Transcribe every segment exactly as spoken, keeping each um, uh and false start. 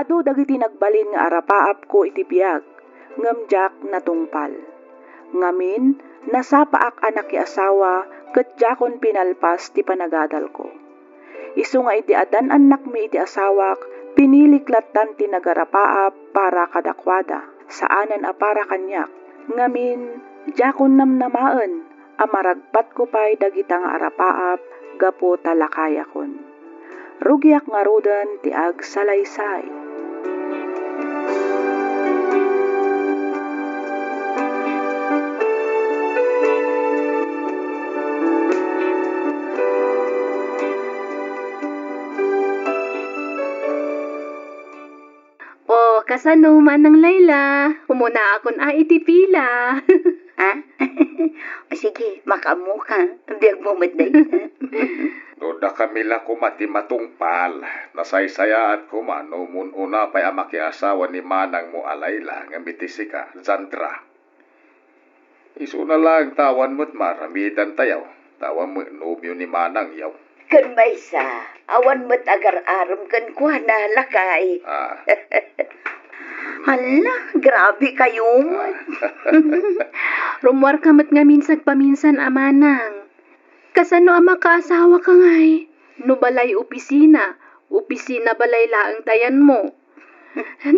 Adu dagiti nagbalin nga arapaapko iti biag, ngem diak natungpal. Ngamin, nasapaak a nakiasawa ket diakon pinalpas ti panagadalko. Isu nga idi addan annakmi iti asawak, pinilik lattan ti nagarapaap para kadakuada, saanen a para kaniak. Ngamin, diakon namnamaen a maragpatko pay dagita nga arapaap gapu ta lakayakon. Rugiak ngaruden ti agsalaysay. O, kasano, Manang Laila? Umunaakon a iti pila. Ah? O sige, makaammoka. Biagmo met dayta. No dakami la koma ti matungpal, nasaysayaat koma no umun-una pay a makiasawa ni manangmo a Laila ngem iti sika, Sandra. Isuna laeng ta awan met maaramidantayo, ta awan met nobio ni manangyo. Ken maysa, awan met agar-arem kenkuana, lakay. Ah. Hala, grabe kayo met. Rummuarka met ngamin sagpaminsan a manang. Kasano a makaasawaka ngay? No balay opisina, opisina balay laeng ta yanmo.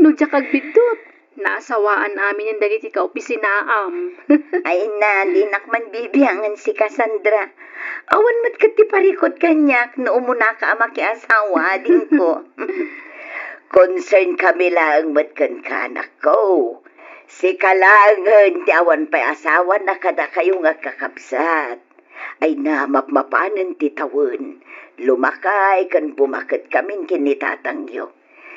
No diak agbiddut, naasawaan aminen dagiti kaopisinaam. Ay na, dinak man bibiangen sika, Sandra. Awan met ket ti parikut kaniak no umunaka a makiasawa, adingko. Concern kami laeng met kenka, anakko. Sika laengen ti awan pay asawana kadakayo nga agkakabsat. Ay na, mapmapanen ti tawen, lumakay ken bumaket kamin ken ni tatangyo.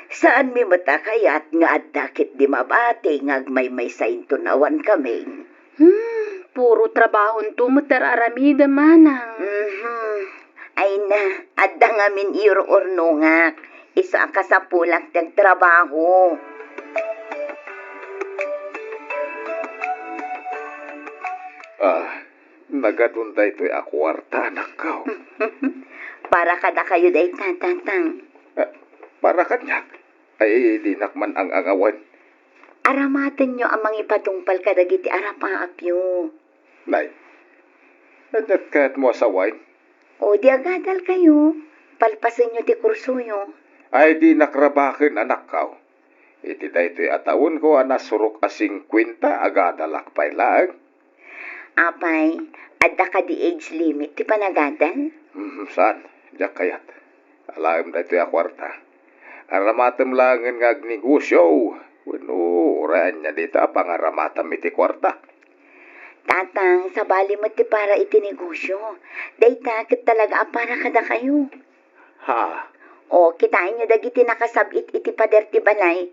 Saanmi met a kayat nga adda ketdi mabati nga agmaymaysa inton awan kamin. Hmm, puro trabahonto met ti ar-aramidem, manang. Mhm. Ay na, adda ngamin iur-urnongak. Isu a kasapulak ti agtrabaho. Ah, nagadun daytoy a kuarta, anakko. Para kadakayo dayta, tatang. Ah, para kaniak? Ay, dinak man ang-angawen. Aramatenyo a mangipatungpal kadagiti arapaapyo. Nay, aniat kayatmo a sawen? O, di agadal kayo. Palpasenyo ti kursoyo. Ay, dinak rabaken, anakko. Iti daytoy a tawenko a nasurok a singkuenta, agadalak pay laeng. Apay, adda kadi age limit ti panagadal? Hmm, saan. Diak kayat. Alaem daytoy a kuarta. Aramatem laengen nga agnegosio. Wenno, uray ania dayta a pangaramatam iti kuarta. Tatang, sabali met ti para iti negosio. Dayta ket talaga a para kadakayo. Ha? O, kitaenyo dagiti nakasab-it iti pader ti balay.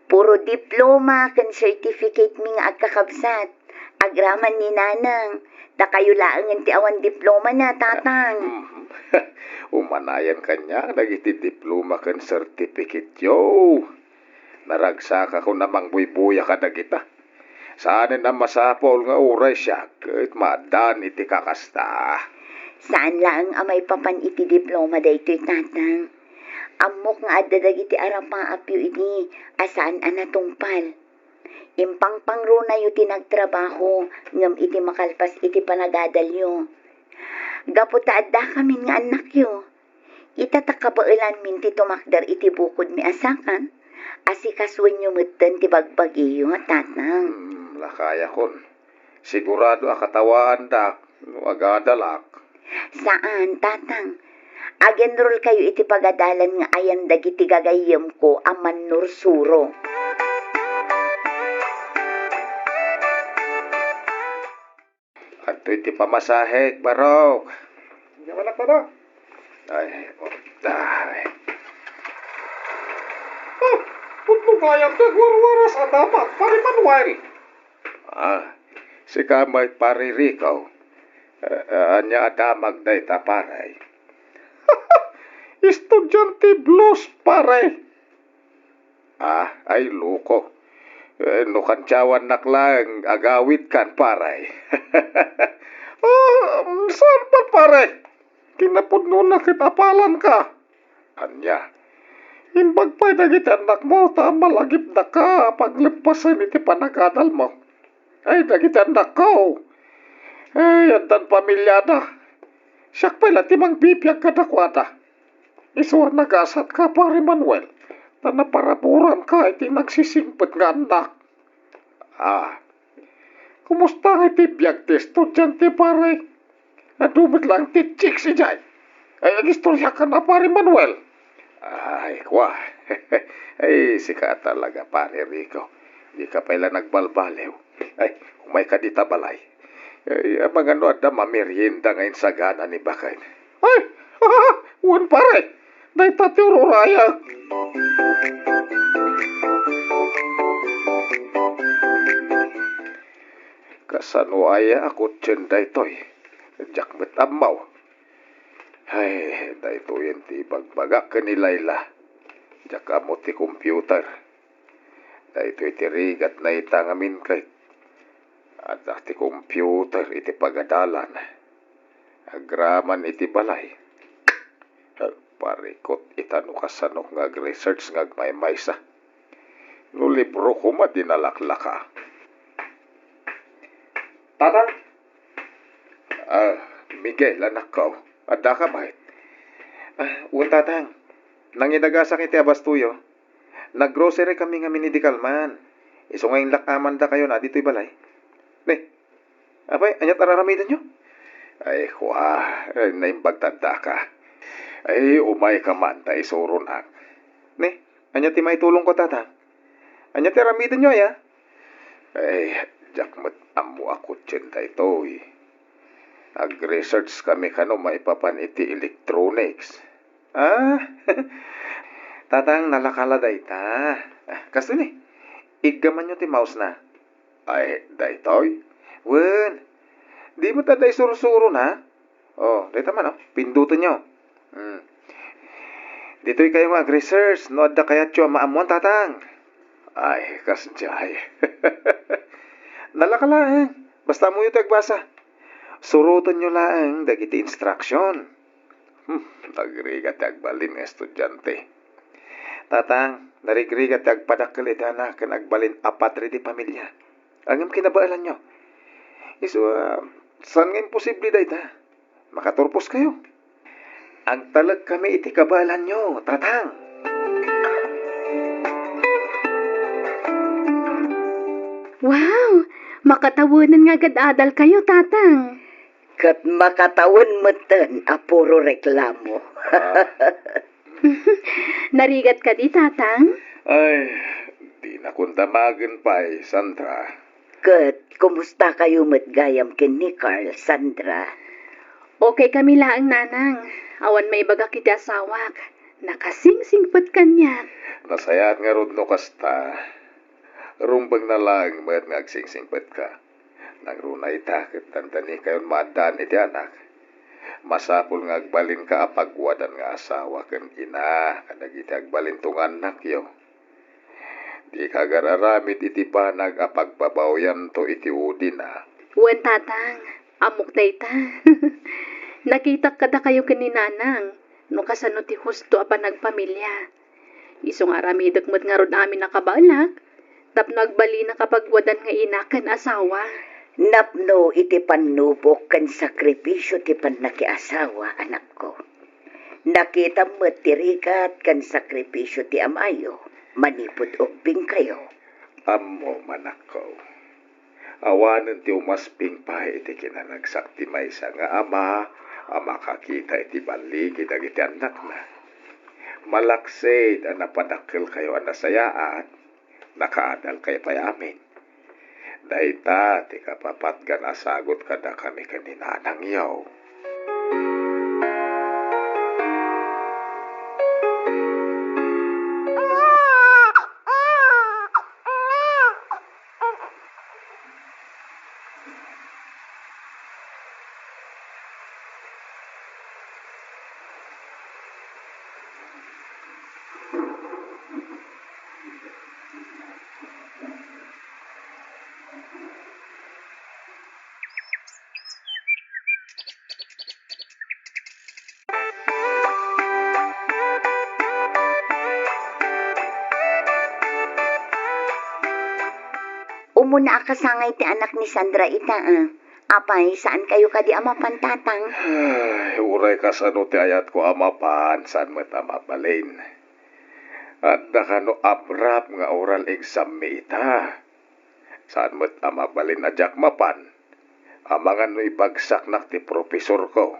Puro diploma ken certificate mi nga agkakabsat. Agraman ni Nanang, dakayo laengen ti awan diplomana, Tatang. Hmm. Umanayan kaniak dagiti diploma ken certificate-yo. Naragsakakon a mangbuybuya kadagita. Saanen a masapul nga uray siak ket maaddaan iti kakasta. Saan laeng a maipapan iti diploma daytoy, Tatang. Ammok nga adda dagiti arapaapyo idi a saan a natungpal. Impangpangrunayo ti nagtrabaho ngem iti makalpas iti panagadalyo. Gapu ta addakamin nga annakyo, ita ta kabaelanmin ti tumakder iti bukodmi a sakan, asikasuenyo metten ti bagbagiyo, Tatang. Hmm, lakayakon. Sigurado a katawaandak no agadalak. Saan, Tatang. Ag-enroll kayo iti pagadalan nga ayan dagiti gagayyemko a mannursuro. Adtoy ti pamasahek, Barok. Yaman ako na. Ay, ay. Ah, pudno kayat ti agwarwaras a damag, Pare Manuel. Ah, sika met, Pare Rico. Eh, eh, ania a damag dayta, pare? Estudiante blues, pare. Ah, ay, loko. Eh, no kantiawannak laeng, agawidkan, pare. Ah, um, saan man, pare? Kinapudnona ket apalanka. Ania? Imbag pay dagiti annakmo ta malagipdaka a pagleppasen iti panagadalmo. Ay, dagiti annakko, ay, addan pamiliada. Siak pay la ti mangbibiag kadakuada. Isu a nagasatka, Pare Manuel, ta naparaburanka iti nagsisingpet nga annak. Ah, kumusta nga iti biag ti estudiante, pare? Adu met laeng ti chicks idiay. Ay, agistoriakan a, Pare Manuel. Ay, kua. Ay, sika talaga, Pare Rico. Dika pay la nagbalbaliw. Ay, umayka dita balay. Ay, amangan no adda mamerienda nga insagana ni baket. Ay, wen, pare. Dayta ti ururayek. Kasano aya a kotsen daytoy? Diak met ammo. Ay, daytoyen ti ibagbagak ken ni Laila. Diak ammo ti computer. Daytoy ti rigatna ita ngamin ket adda ti computer iti pagadalan. Agraman iti balay. Parikot ita no kasano nga ag-research nga agmaymaysa. No libro koma ti nalaklaka. Tatang! Ah, Miguel, anakko. Addaka met? Ah, wen, Tatang. Nangidagasak iti abastoyo. Nag-grocery kami ngamin idi kalman. Isu nga inlak-amandakayo na ditoy balay. Ne, apay, ania ti ar-aramidenyo? Ay, kua, ay, naimbag ta addaka. Ay, umayka man ta isuronak. Ne, ania ti maitulongko, Tatang? Ania ti aramidenyo, aya? Ay, diak met ammo a kotsen daytoy. Ag-research kami kano maipapan iti electronics. Ah, Tatang, nalaka la dayta. Ah, kastoy ni, iggamanyo ti mouse na. Ay, daytoy? Wen, di met adda isursuro na? Oh, dayta man, oh. Pindutenyo. Hmm. Ditoy kayo nga ag-research no adda kayatyo a maammuan, Tatang. Ay, kasdiay. Nalaka laeng. Basta ammoyo ti agbasa. Surotenyo laeng dagiti instruction. Hmm, nagrigat ti agbalin nga estudiante. Tatang, narigrigat ti agpadakkel iti anak ken agbalin a padre di pamilia. Ngem kinabaelanyo. Isu a, saan nga imposible dayta? Makaturposkayo. Agtalek kami iti kabaelanyo, Tatang. Wow! Makatawenen nga agad-adalkayo, Tatang. Ket makatawen metten a puro reklamo. Ah. Narigat kadi, Tatang? Ay, dinakon damagen pay, Sandra. Ket kumusta kayo met gayam ken ni Carl, Sandra? Okay kami laeng, Nanang. Awan maibagak iti asawak. Nakasingsingpet kaniak. Nasayaat ngarud no kasta. Rumbengna laeng met nga agsingsingpetka. Nangruna ita ket dandani kayon maaddaan iti anak. Masapul nga agbalinka a pagwadan nga asawa ken ina kadagiti agbalinto nga annakyo. Dika agar-aramid iti banag a pagbabawianto iti udina. Wen, Tatang, ammok dayta. Nakitak kadakayo ken ni Nanang no kasano ti husto a panagpamilia. Isu nga aramidek met ngarud amin a kabaelak tapno agbalinnak a pagwadan nga ina ken asawa. Napno iti pannubok ken sakripisio ti pannakiasawa, anakko. Nakitam met ti rigat ken sakripisio ti amayo manipud ubbingkayo. Ammom, anakko. Awanen ti umasping pay iti kinanagsak ti maysa nga ama a makakita iti balligi dagiti annakna. Malaksid a napadakkelkayo a nasayaat, nakaadalkayo pay amin. Dayta ti kapapatgan a sagut kadakami ken ni nanangyo. Muna a kasangay ti anak ni Sandra ita, ah. Apay, saan kayo kadi a mapan, Tatang? Ay, uray kasano ti ayatko a mapan, saan met a mabalin. Adda kano aprap nga oral exam mi ita. Saan met a mabalin a diak mapan. Amangan no ibagsaknak ti profesorko.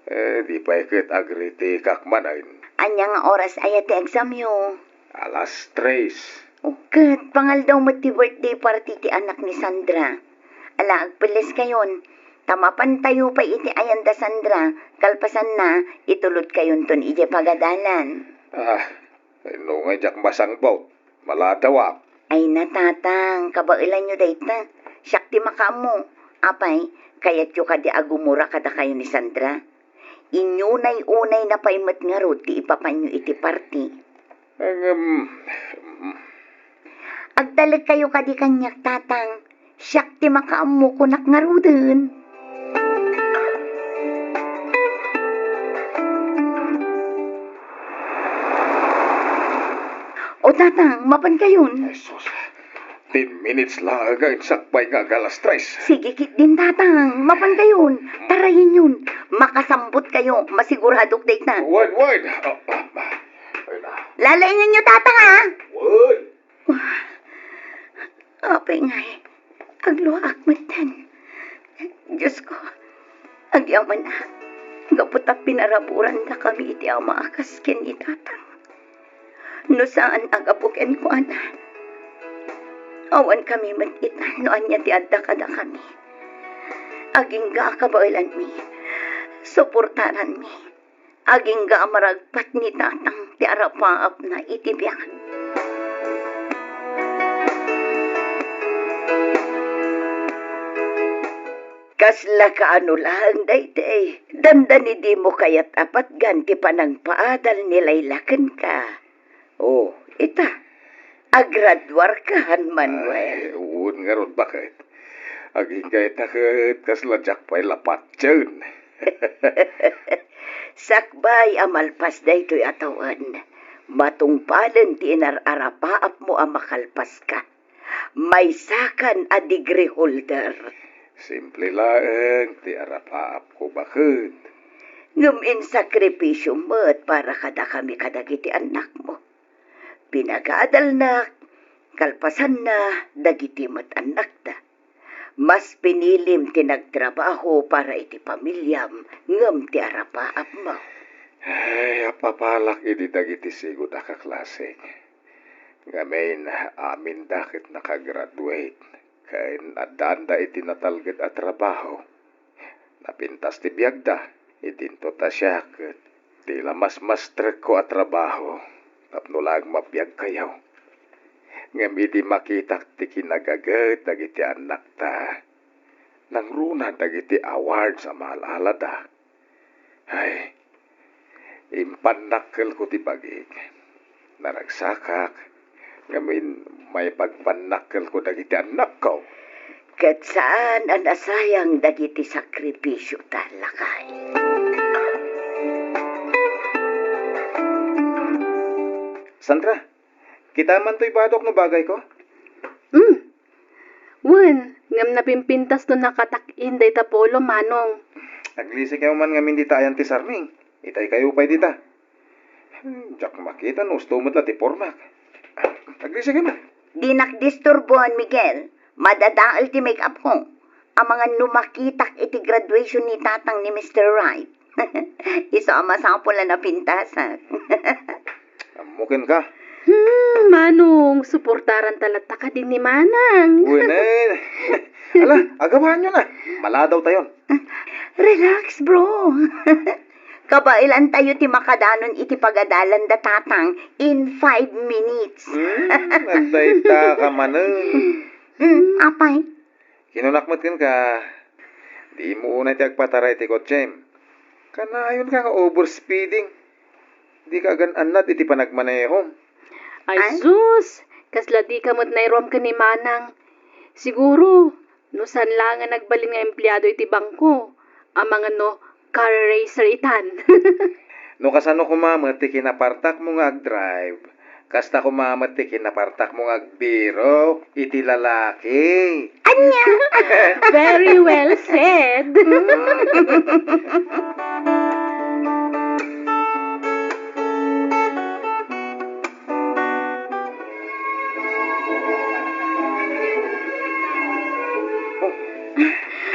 Eh, di pay ket agritikak manen. Ania nga oras aya ti examyo? Alas tres. O, ket pangaldaw met ti birthday party ti anak ni Sandra. Ala, agpelles kayon. Ta mapantayo pay iti ayan da Sandra, kalpasanna, itulodkayonton idiay pagadalan. Ah, no nga diak masangbot. Maladawak. Ay na, Tatang, kabaelanyo dayta. Siak ti makaammo. Apay, kayatyo kadi a gumura kadakayo ni Sandra? Inyunay-unayna pay met ngarud ti ipapanyo iti party. Ngem, mm. Agtalekkayo kadi kaniak, Tatang. Siak ti makaammo, kunak ngaruden. O, Tatang, mapankayon. Ay, sus. Ten minutes laeng nga insakbay nga ag-alas tres. Sige ketdin, Tatang, mapankayon. Tarayenyon. Makasambotkayo, masiguradok dayta. Wait, wait. Ah, ah, ah. Ay na. Lalainganyo, Tatang, ah. Wait. Apay ngay, agluaak metten. Diosko, agyamanak, gapu ta pinaraburandakami iti ama a kas ken ni Tatang. No saan a gapu kenkuana, awankami met ita no ania ti adda kadakami. Agingga a kabaelanmi, suportaranmi. Agingga a maragpat ni Tatang ti arapaapna iti biag. Kasla kaano laeng daytoy, dandani dimo kayat a patgan ti panangpaadal ni Layla kenka. O, ita, agraduarkan, Manuel. Ay, wen ngarud, baket. Agingga ita ket kasla diak pay la patien. Sakbay a malpas daytoy a tawen, matungpalen ti inar-arapaapmo a makalpaska. Maysakan a degree holder. Simple laeng ti arapaapko, baket. Ngem insakripisio met para kadakami kadagiti annakmo. Pinagadalnak, kalpasanna, dagiti met annakda. Mas pinilim ti nagtrabaho para iti pamiliam ngem ti arapaapmo. Ay, apapalak idi dagiti sigud a kaklasek. Ngamin, aminda ket nakagraduate ken addaanda iti natalged a trabaho. Napintas ti biagda, idinto ta siak ket ti la masmastrekko a trabaho tapno laeng mabiagkayo. Ngem idi makitak ti kinagaget dagiti annakta, nangruna dagiti awards a maal-alada. Ay, impannakkelko ti bagik. Naragsakak, ngamin maipagpannakkelko dagiti annakko. Ket saan a nasayang dagiti sakripisio ta, lakay. Sandra, kitaem man toy badok no bagayko? Mm. Wen, ngem napimpintas no nakatak-in dayta polo, Manong. Aglisikayo man ngamin dita ayan ti sarming. Itaykayo pay dita. Hmm, diak makita no usto met la ti pormak. Ah, aglisikayo man. Dinak disturboen, Miguel. Madadael ti make-up ko. Amangan no makitak iti graduation ni Tatang ni Mister Wright. Isu a masapul a napintasak. Ammo kenka. Hmm, Manong, suportaran ta latta kadi ni Manang. Wen, eh. Ala, agabaanyo na. Maladawtayon. Relax, bro. Kabaelantayo ti makadanon iti pagadalanda Tatang in five minutes. Hmm, agdayta ka manen. Hmm, apay? Kinunak met kenka, dimo unay ti agpataray ti kotsem. Kanayonka nga overspeeding. Dika agan-annad iti panagmanehom. Ay, ay, sus! Kasla dika met nairuam ken ni Manang. Siguro, no saan laeng a nagbalin nga empleado iti bangko, amangan no car racer itan. No kasano koma met ti kinapartakmo nga agdrive, Kasta koma met ti kinapartakmo nga agbirok iti lalaki. Ania? Very well said.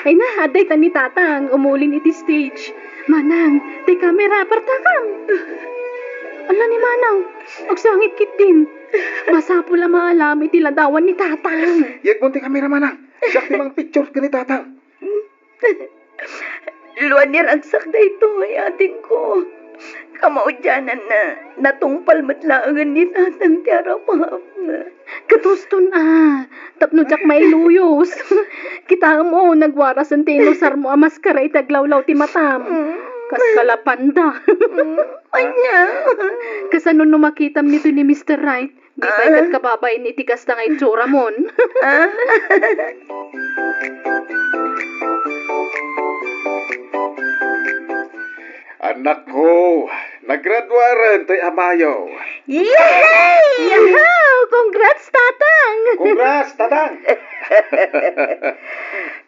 Ay na, adda ita ni Tatang, umulin iti stage. Manang, ti kamera, partakam. Ala ni Manang, agsangit ketdin. Masapul a maalam iti ladawan ni Tatang. Yegmo ti kamera, Manang. Siak ti mangpicture ken ni Tatang. Luan ni ragsak daytoy, adingko. Kamaudiananna, natungpal met laengen ni Tatang ti arap-apna. Katuston a, tapno diak mailuyos. Kitaem, o, nagwarasen ti inusarmo a maskara iti aglawlaw ti matam. Mm. Kas kalapanda. Mm, ania? Kasano no makitam ditoy ni Mister Right? Di pay ket kababain iti kasta nga itsuramon. Ah? Annakko, naggraduaren toy amayo. Yay! Yahoo! Congrats, Tatang! Congrats, Tatang!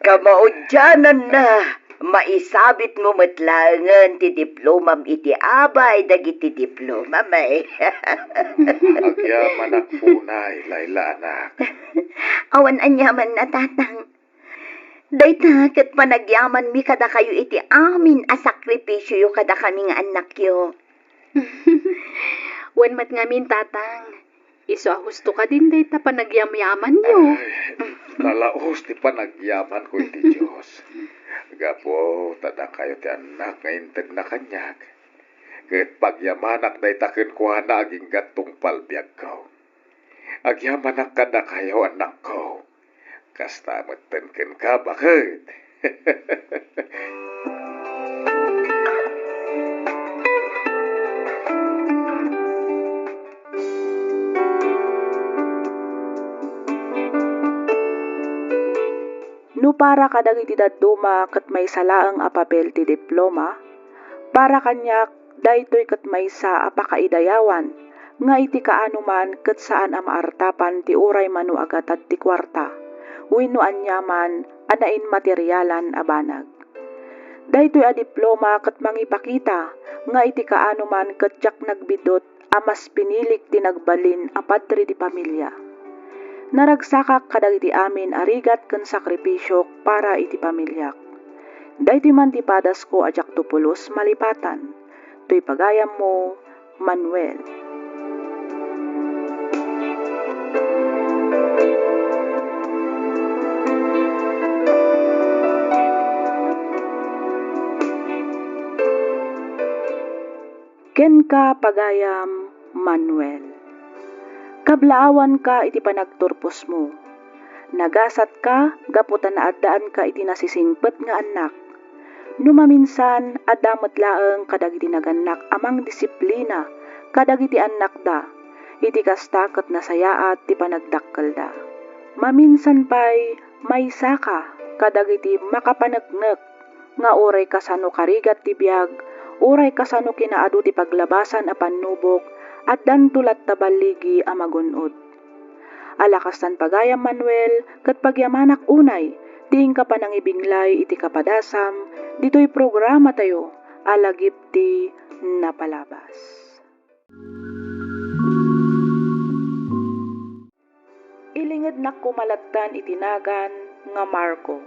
Kamaudiananna, maisabitmo met laengen ti diplomam iti abay dagiti diplomam, ay. Agyamanak unay, Layla, anak. Awan aniamanna, Tatang. Dayta ket panagyamanmi kadakayo iti amin a sakripisioyo kadakami nga annakyo. Wen met ngamin, Tatang, isu a husto kadin dayta panagyamyamanyo. Ay, nalaus ti panagyamanko iti Dios. Gapu ta dakayo ti annak nga integna kaniak, ket pagyamanak dayta kenkuana agingga tungpal biagko. Agyamanak kadakayo, annakko. Kasta metten kenka, baket. No para kadagiti dadduma ket maysa laeng a papel ti diploma, para kaniak, daytoy ket maysa a pakaidayawan nga iti kaano man ket saan a maartapan ti uray mano a gatad ti kuarta wenno aniaman a nainmaterialan a banag. Daytoy a diploma ket mangipakita nga iti kaano man ket diak nagbiddut a mas pinilik ti nagbalin a padre de pamilia. Naragsakak kadagiti amin a rigat ken sakripisiok para iti pamiliak. Daytoy man ti padasko a diakto pulos malipatan. Toy pagayammo, Manuel. Kenka, pagayam, Manuel. Kablaawanka iti panagturposmo. Nagasatka gapu ta naaddaanka iti nasisingpet nga annak. No maminsan, adda met laeng kadagiti nagannak a mangdisiplina kadagiti annakda, iti kasta ket nasayaat ti panagdakkelda. Maminsan pay, maysaka kadagiti makapaneknek nga uray kasano karigat ti biag, uray kasano kinaadu ti paglabasan a pannubok, addanto latta balligi a magun-od. Ala kastan pagayam, Manuel, ket pagyamanak unay ti inka panangibinglay iti kapadasam ditoy programatayo a Lagip ti Napalabas. Ilingednak koma lattan iti nagan nga Marco.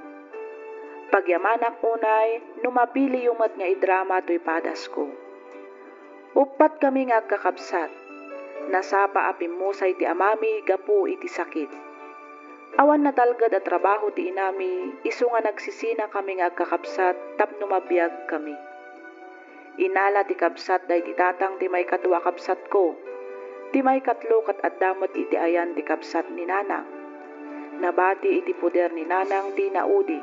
Pagyamanak unay no mapiliyo met nga idrama toy padasko. Uppat kami nga agkakabsat. Nasapa a pimmusay ti amami gapu iti sakit. Awan natalged a trabaho ti inami, isu nga nagsisina kami nga agkakabsat tapno mabiag kami. Inala ti kabsat daydi tatang ti maikadua a kabsatko. Ti maikatlo ket adda met iti ayan ti kabsat ni nanang. Nabati iti poder ni nanang ti inaudi.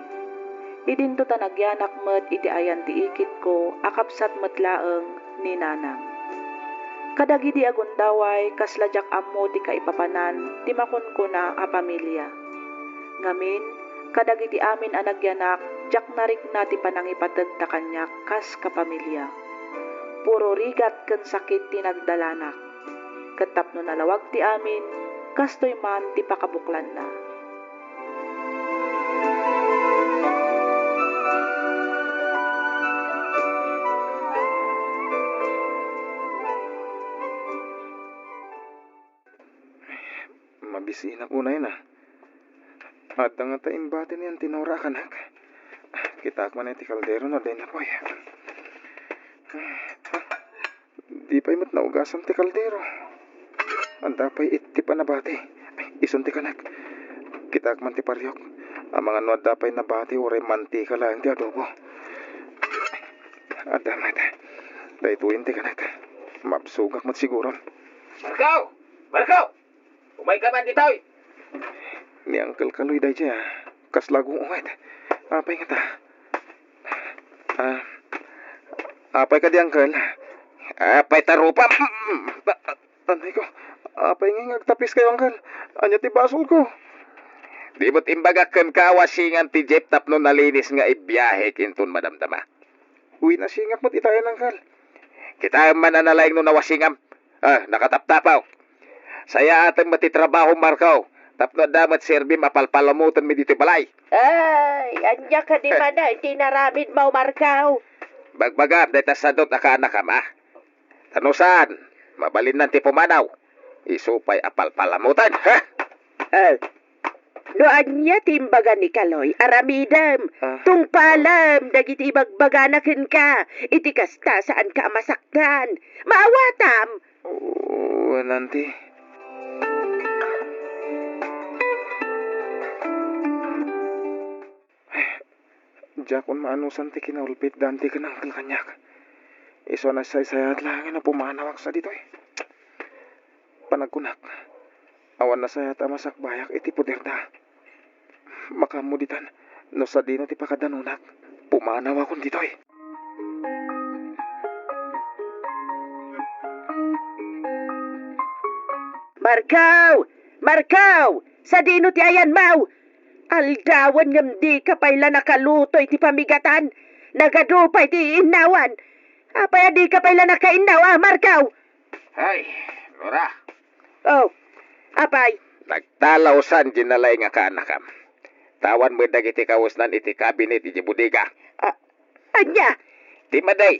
Idinto ta nagyanak met iti ayan ti ikitko a kabsat met laeng ni nanang. Kadagidi a gundaway, kasla diak ammo ti kaipapanan ti makunkuna a pamilia. Ngamin, kadagiti amin a nagyanak, diak narikna ti panangipategda kaniak kas kapamilia. Puro rigat ken sakit ti nagdalanak. Ket tapno nalawag ti amin, kastoy man ti pakabuklanna. Mabisinak unay na. Adda ngata imbati ni Auntie Nora a kanak. Kitaak man ti kaldero no adda napoy. Di pay met naugasan ti kaldero. Adda pay ittip a nabati. Ay, isun ti kanak. Kitaak man ti pariok. Amangan no adda pay nabati uray mantika laeng ti adobo. Adda met. Daytoyen ti kanak. Mabsogak met siguro. Marco! Marco! Umayka man ditoy! Ni Uncle Kaloy daydiay a. Kasla agunget. Apay ngata? Ah, apay kadi, Uncle? Apay ta rupam? Anay ko, apay ngay nga agtapiskayo, Uncle? Ania ti basolko? Di met imbagak kenka a wasingam ti jeep tapno nalinis nga ibiahek inton madamdama? Wen, nasingak met itayen, Uncle. Kitaem man a nalaing no nawasingam. Ah, nakataptapaw. Sayaatem met ti trabahom, Marco, tapno adda met serbim a palpalamutenmi ditoy balay. Ay, ania kadi man ti inaramidmo, Marco? Bagbagam dayta sadut a kaanakam, a? Ta no saan, mabalinnan ti pumanaw. Isu pay a palpalamutan, ha? Eh, no ania ti imbaga ni Kaloy, aramidem, Ah. tungpalem dagiti ibagbagana kenka. Iti kasta, saanka a masaktan. Maawatam! Wen, Auntie. Diakon maanusan ti kinaulpit da Auntie ken Uncle kaniak. Isu a nasaysayat laengen a pumanawak sa ditoy. Panagkunak, awan nasayat a masakbayak iti poderda. Makaammo ditan, no sadino ti pakadanonak, pumanawakon ditoy. Marco! Marco! Sadino ti ayanmo? Aldawen ngem dika pay la nakaluto iti pamigatan. Nagadu pay ti innawan. Apay a dika pay la nakainnaw, a, Marco? Ay, Nora. Oh, apay? Nagtalawsan diay nalaing a kaanakam. Awan met dagiti kawesnan iti kabinet iti bodega. A-, ania? Ti madi,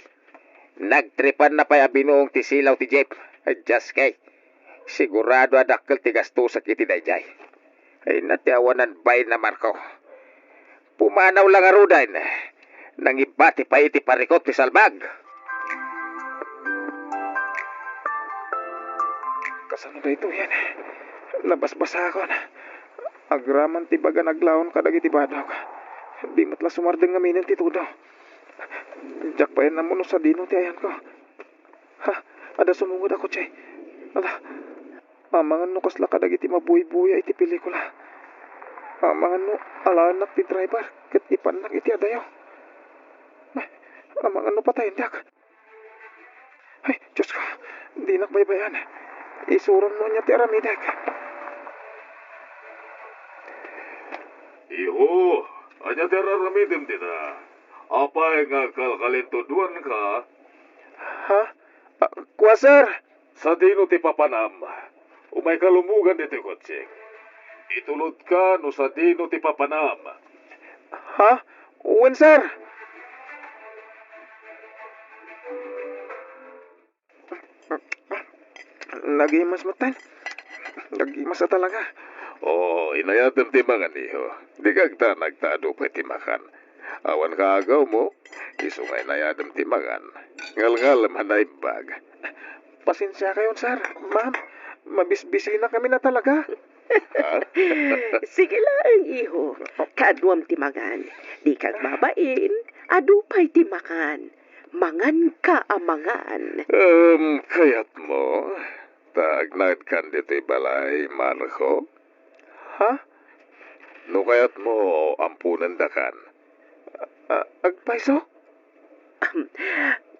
nagtripanna pay a binuong ti silaw ti jeep. Ay, Dios kay. Sigurado a dakkel ti gastusek iti daydiay. Ay, na ti awanan bain na, Marco. Pumanaw la ngaruden. Nangibati pay iti parikut ti salbag. Kasano daytoyen? Nabasbasakon. Agraman ti baga naglaon kadagiti badok. Di met la sumardeng ngaminen ti tudo. Diak pay ammo no sadino ti ayanko. Ha? Adda sumungod a kotse. Ala, amangan no kasla kadagiti mabuybuya iti pelikula. Amangan no alaennak ti driver ket ipannak iti adayo. Ay, amangan no patayendak. Ay, Diosko, dinak baybay-an. Isuron no ania ti aramidek. Iho, ania ti ar-aramidem dita? Apay nga kalkalintuduanka? Ha? Ah, kua, sir. Sadino ti papanam? Umayka lumugan ditoy kotsek. Itulodka no sadino ti papanam. Ha? Wen, sir. Nagimas metten. Nagimas a talaga. Oo, inayadem ti mangan, iho. Dika agdanag ta adu pay ti makan. Awan kaagawmo, isu nga inayadem ti mangan. Ngalngalem a naimbag. Pasensiakayon, sir. Ma'am, mabisbisinakami na talaga. Ha? Sige laeng, iho. Kaaduam ti mangan. Dika agbabain. Adu pay ti makan. Manganka a mangan. Em, kayatmo ta agnaedkan ditoy balay, Marco? Ha? No kayatmo, amponendakan. A-, agpayso? Ahem.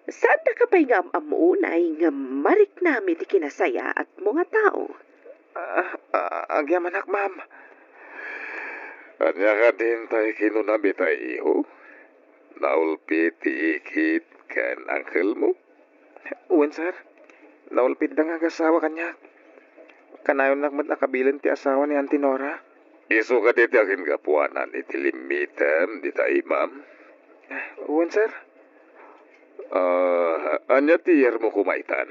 Saandaka pay nga am-ammo unay nga mariknam iti kinasayaatmo nga tao? Ah, ah, agyamanak, ma'am. Ania kadin tay kinunam itay, iho? Naulpit ti ikit ken angkelmo? Wen, sir. Naulpitda nga agasawa kaniak. Kanayonnak met a kabilen ti asawa ni Auntie Nora. Isu kadi ti aginggapuanan iti limmitem dita imam? Wen, sir. Ah, ania ti iyarmo koma itan?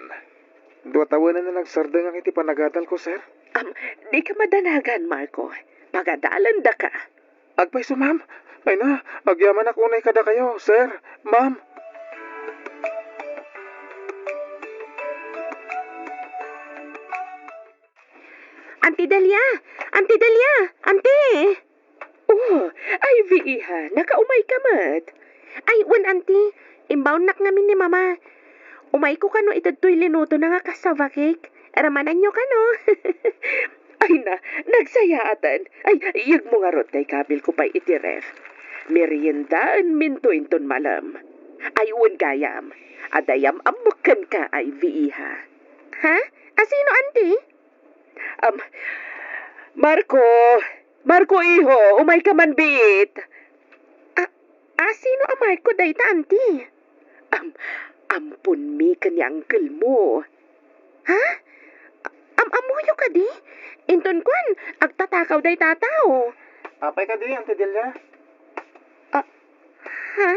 Dua tawenen a nagsardengak iti panagadalko, sir. Am, dika madanagan, Marco. Pagadalendaka. Agpayso, ma'am. Ay na, agyamanak unay kadakayo, sir, ma'am. Auntie Delia! Auntie Delia! Auntie! Oh, Ivy, iha, nakaumayka met. Ay, wen, Auntie, imbaonnak ngamin ni Mama. Umayko kano iti daytoy linutona nga cassava cake. Ramananyo kano. Ay na, nagsayaaten. Ay, iyegmo ngarud ta ikabilko pay iti ref. Meriendaenminto inton malem. Ay, wen gayam. Adda yam-ammok kenka, Ivy, iha. Ha? Asino, Auntie? Am, Marco, Marco, iho, umayka man biit. A, asino a Marco dayta, Auntie? Am, amponmi ken ni uncle mo. Ha? Am-ammoyo kadi? Inton kuan, agtatakaw dayta a tao. Apay kadi, Auntie Delia? Ah, ha?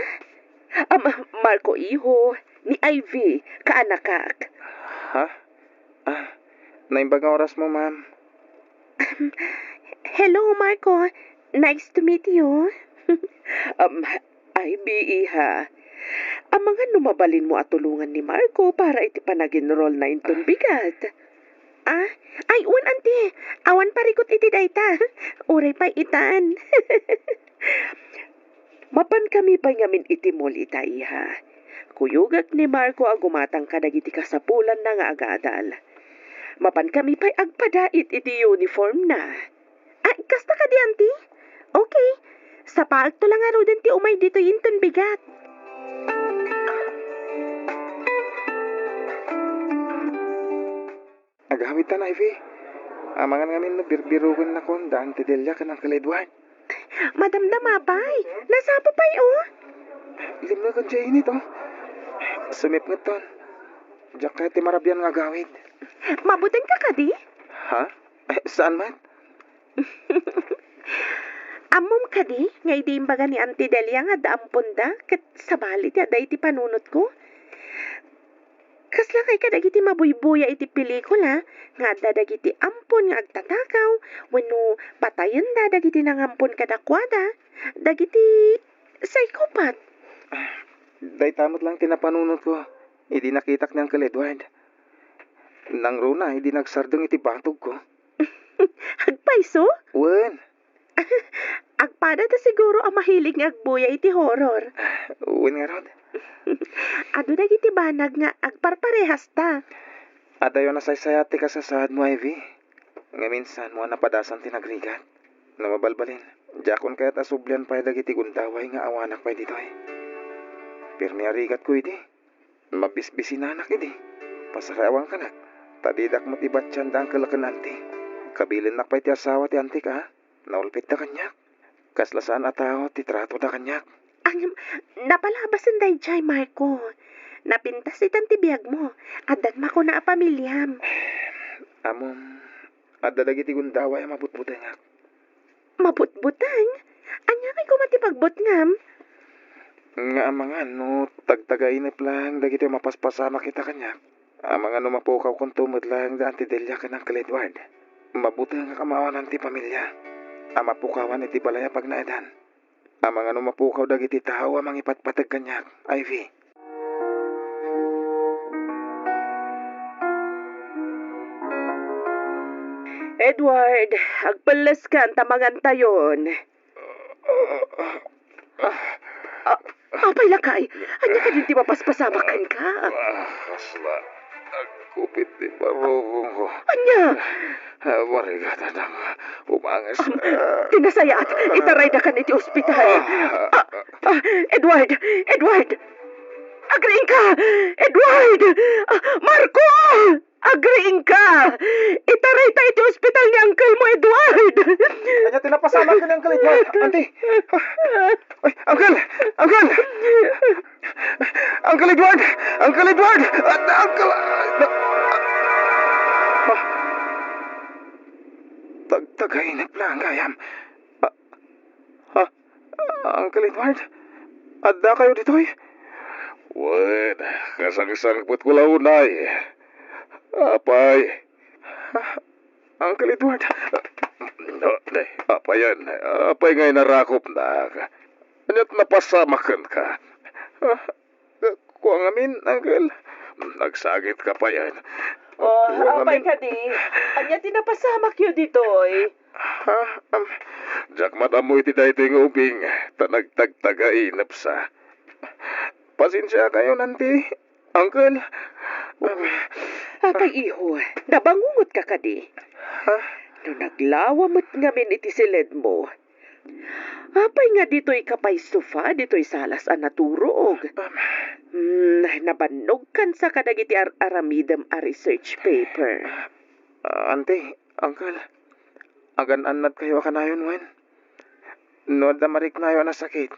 Am, Marco, iho, ni Ivy, kaanakak. Ha? Ah, naimbag nga orasmo, ma'am. Hello, Marco. Nice to meet you. Um, Ivy, iha. Amangan no mabalinmo a tulongan ni Marco para iti panag-enroll na inton bigat. Ah, ay, wen, Auntie. Awan parikut iti dayta. Uray pay itan. Mapankami pay ngamin iti mall ita, iha. Kuyogek ni Marco a gumatang kadagiti kasapulanna nga agadal. Mapankami pay agpadait iti uniformna. Ah, kasta kadi, Auntie? Okay. Sapaekto la ngaruden ti umay ditoy inton bigat. Agawidtan, Ivy. Amangan ngamin no birbirokennakon da Auntie Delia ken Uncle Edward. Madamdama pay. Nasapa pay, oh. Limneken ti init, oh. Sumipngetton. Diak kayat ti marabian nga agawid. Mabutengka kadi? Ha? Eh, saan met? Ammom kadi nga idi imbaga ni Auntie Delia nga adda amponda ket sabali ti adda iti panunotko? Kasla kay kadagiti mabuybuya iti pelikula nga adda dagiti ampon nga agtatakaw wenno patayenda dagiti nangampon kadakuada, dagiti psychopath. Dayta met lang ti napanunotko idi nakitak ni Uncle Edward. Nangruna idi nagsardeng iti batogko. Agpayso? Wen. Agpada ta siguro a mahilig nga agbuya iti horror. Wen ngarud. Adu dagiti banag nga agparparehasta. Adayo a nasaysayat ti kasasaadmo, Ivy. Ngamin saanmo a napadasan ti nagrigat. No mabalbalin, diakon kayat a sublian pay dagiti gundaway nga awanak pay ditoy. Pirmi a rigatko idi. Mabisbisinanak idi. Pasarawankanak, ta didak met ibatian da uncle ken auntie. Kabilennak pay ti asawa ti auntiek a naulpitda kaniak. Kasla saan a tao ti tratoda kaniak. Ngem, napalabasen daydiay, Marco. Napintas itan ti biagmo. Addan makuna a pamiliam. Ammom, adda dagiti gundaway a mabutbutengak. Mabutbuteng? Ania ngay koma ti pagbutngam? Nga amangan no tagtagainep laeng dagiti mapaspasamak ita kaniak. Amangan no mapukawkonto met laeng da Auntie Delia ken Uncle Edward. Mabutengak a maawanan ti pamilia a mapukawan iti balay a pagnaedan. Amangan no mapukaw dagiti tao a mangipatpateg kaniak, Ivy. Edward, agpelleskan ta mangantayon. Ah, apay lakay? Ania kadin ti mapaspasamak kenka? Ah, kasla. Agkupit ti barukongko. Ania? Ah, marigatan nga umanges. Am, ti nasayaat, itaraydakan iti ospital. Ah, ah, Edward! Edward! Agriingka! Edward! Ah, Marco! Agriingka! Itarayta iti ospital ni uncle mo, Edward! Ania ti napasamak ken ni Uncle Edward? Auntie! Ay, Uncle! Uncle! Uncle Edward! Uncle Edward! Ah, Uncle! Ah, Kainep laeng gayam. Ah, ha? Uncle Edward? Addakayo ditoy? Wen, kasangsangpetko la unay. Apay. Ha? Uncle Edward? Apay, apay nga inarakopnak? Ania't napasamak kenka? Ah, kua ngamin, Uncle. Nagsakitka pay. Oh, apay kadi? Ania ti napasamakyo ditoy? Ha? Um, diak madammo iti daytoy nga ubing, ta nagtagtagainepsa. Pasensiakayon, Auntie, Uncle. Um, Apay, iho, nabangungotka kadi? Ha? No naglawa met ngamin iti siledmo, apay nga ditoyka pay sofa ditoy salas a naturog? Um, Hmm, nabannogkansa kadagiti ar-aramidem a research paper. Ah, Auntie, Uncle, agan-annadkayo a kanayon wen? No adda mariknayo a nasakit,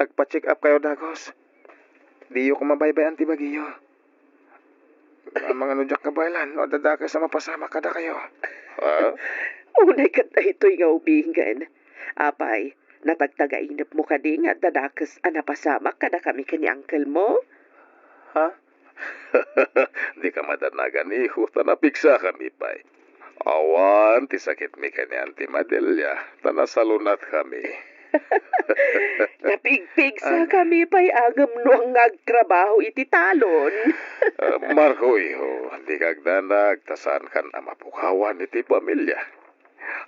agpa-check up kayo dagus. Diyo koma baybay-an ti bagiyo. Amangan no diak kabaelan no adda dakes a mapasamak kadakayo. Ha? Unay ket daytoy nga ubingen. Apay, natagtagainepmo kadi nga adda dakes a napasamak kadakami ken ni uncle mo? Ha? Dika madanagan, iho, ta napigsakami pay. Awan ti sakitmi ken ni Auntie Madelia, ta nasalunatkami. Napigpigsakami pay ngem no ania nga agtrabaho iti talon. Ah, Marco, iho, dika agdanag ta saankan a mapukawan iti pamilia.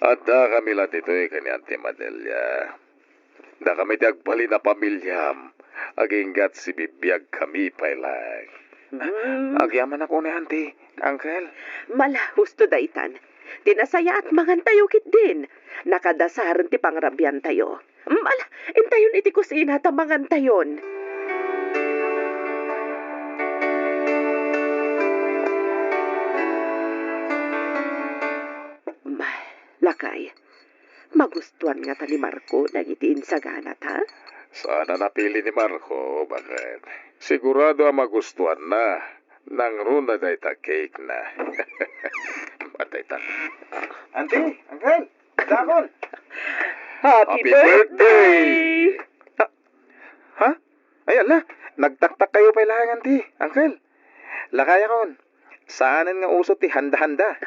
Addakami la ditoy ken ni Auntie Madelia. Dakami ti agbalin a pamiliam, aginggat sibibiagkami pay laeng. Hmm. Agyamanak unay, Auntie, Uncle. Mala, husto daytan. Ti nasayaat, mangantayo ketdin. Nakadasaren ti pangrabiantayo. Mala, intayon iti kusina ta mangantayon. Lakay, magustuan ngata ni Marco dagiti insaganata? Saan a napili ni Marco, baket. Sigurado a magustuanna. Nangruna dayta cake na. Dayta. Auntie, Uncle, dakon. Happy Happy birthday! birthday! Ah, ha? Ay, ala, nagtaktak kayo pay laeng, Auntie, Uncle. Lakayakon, saanen nga uso ti handa-handa.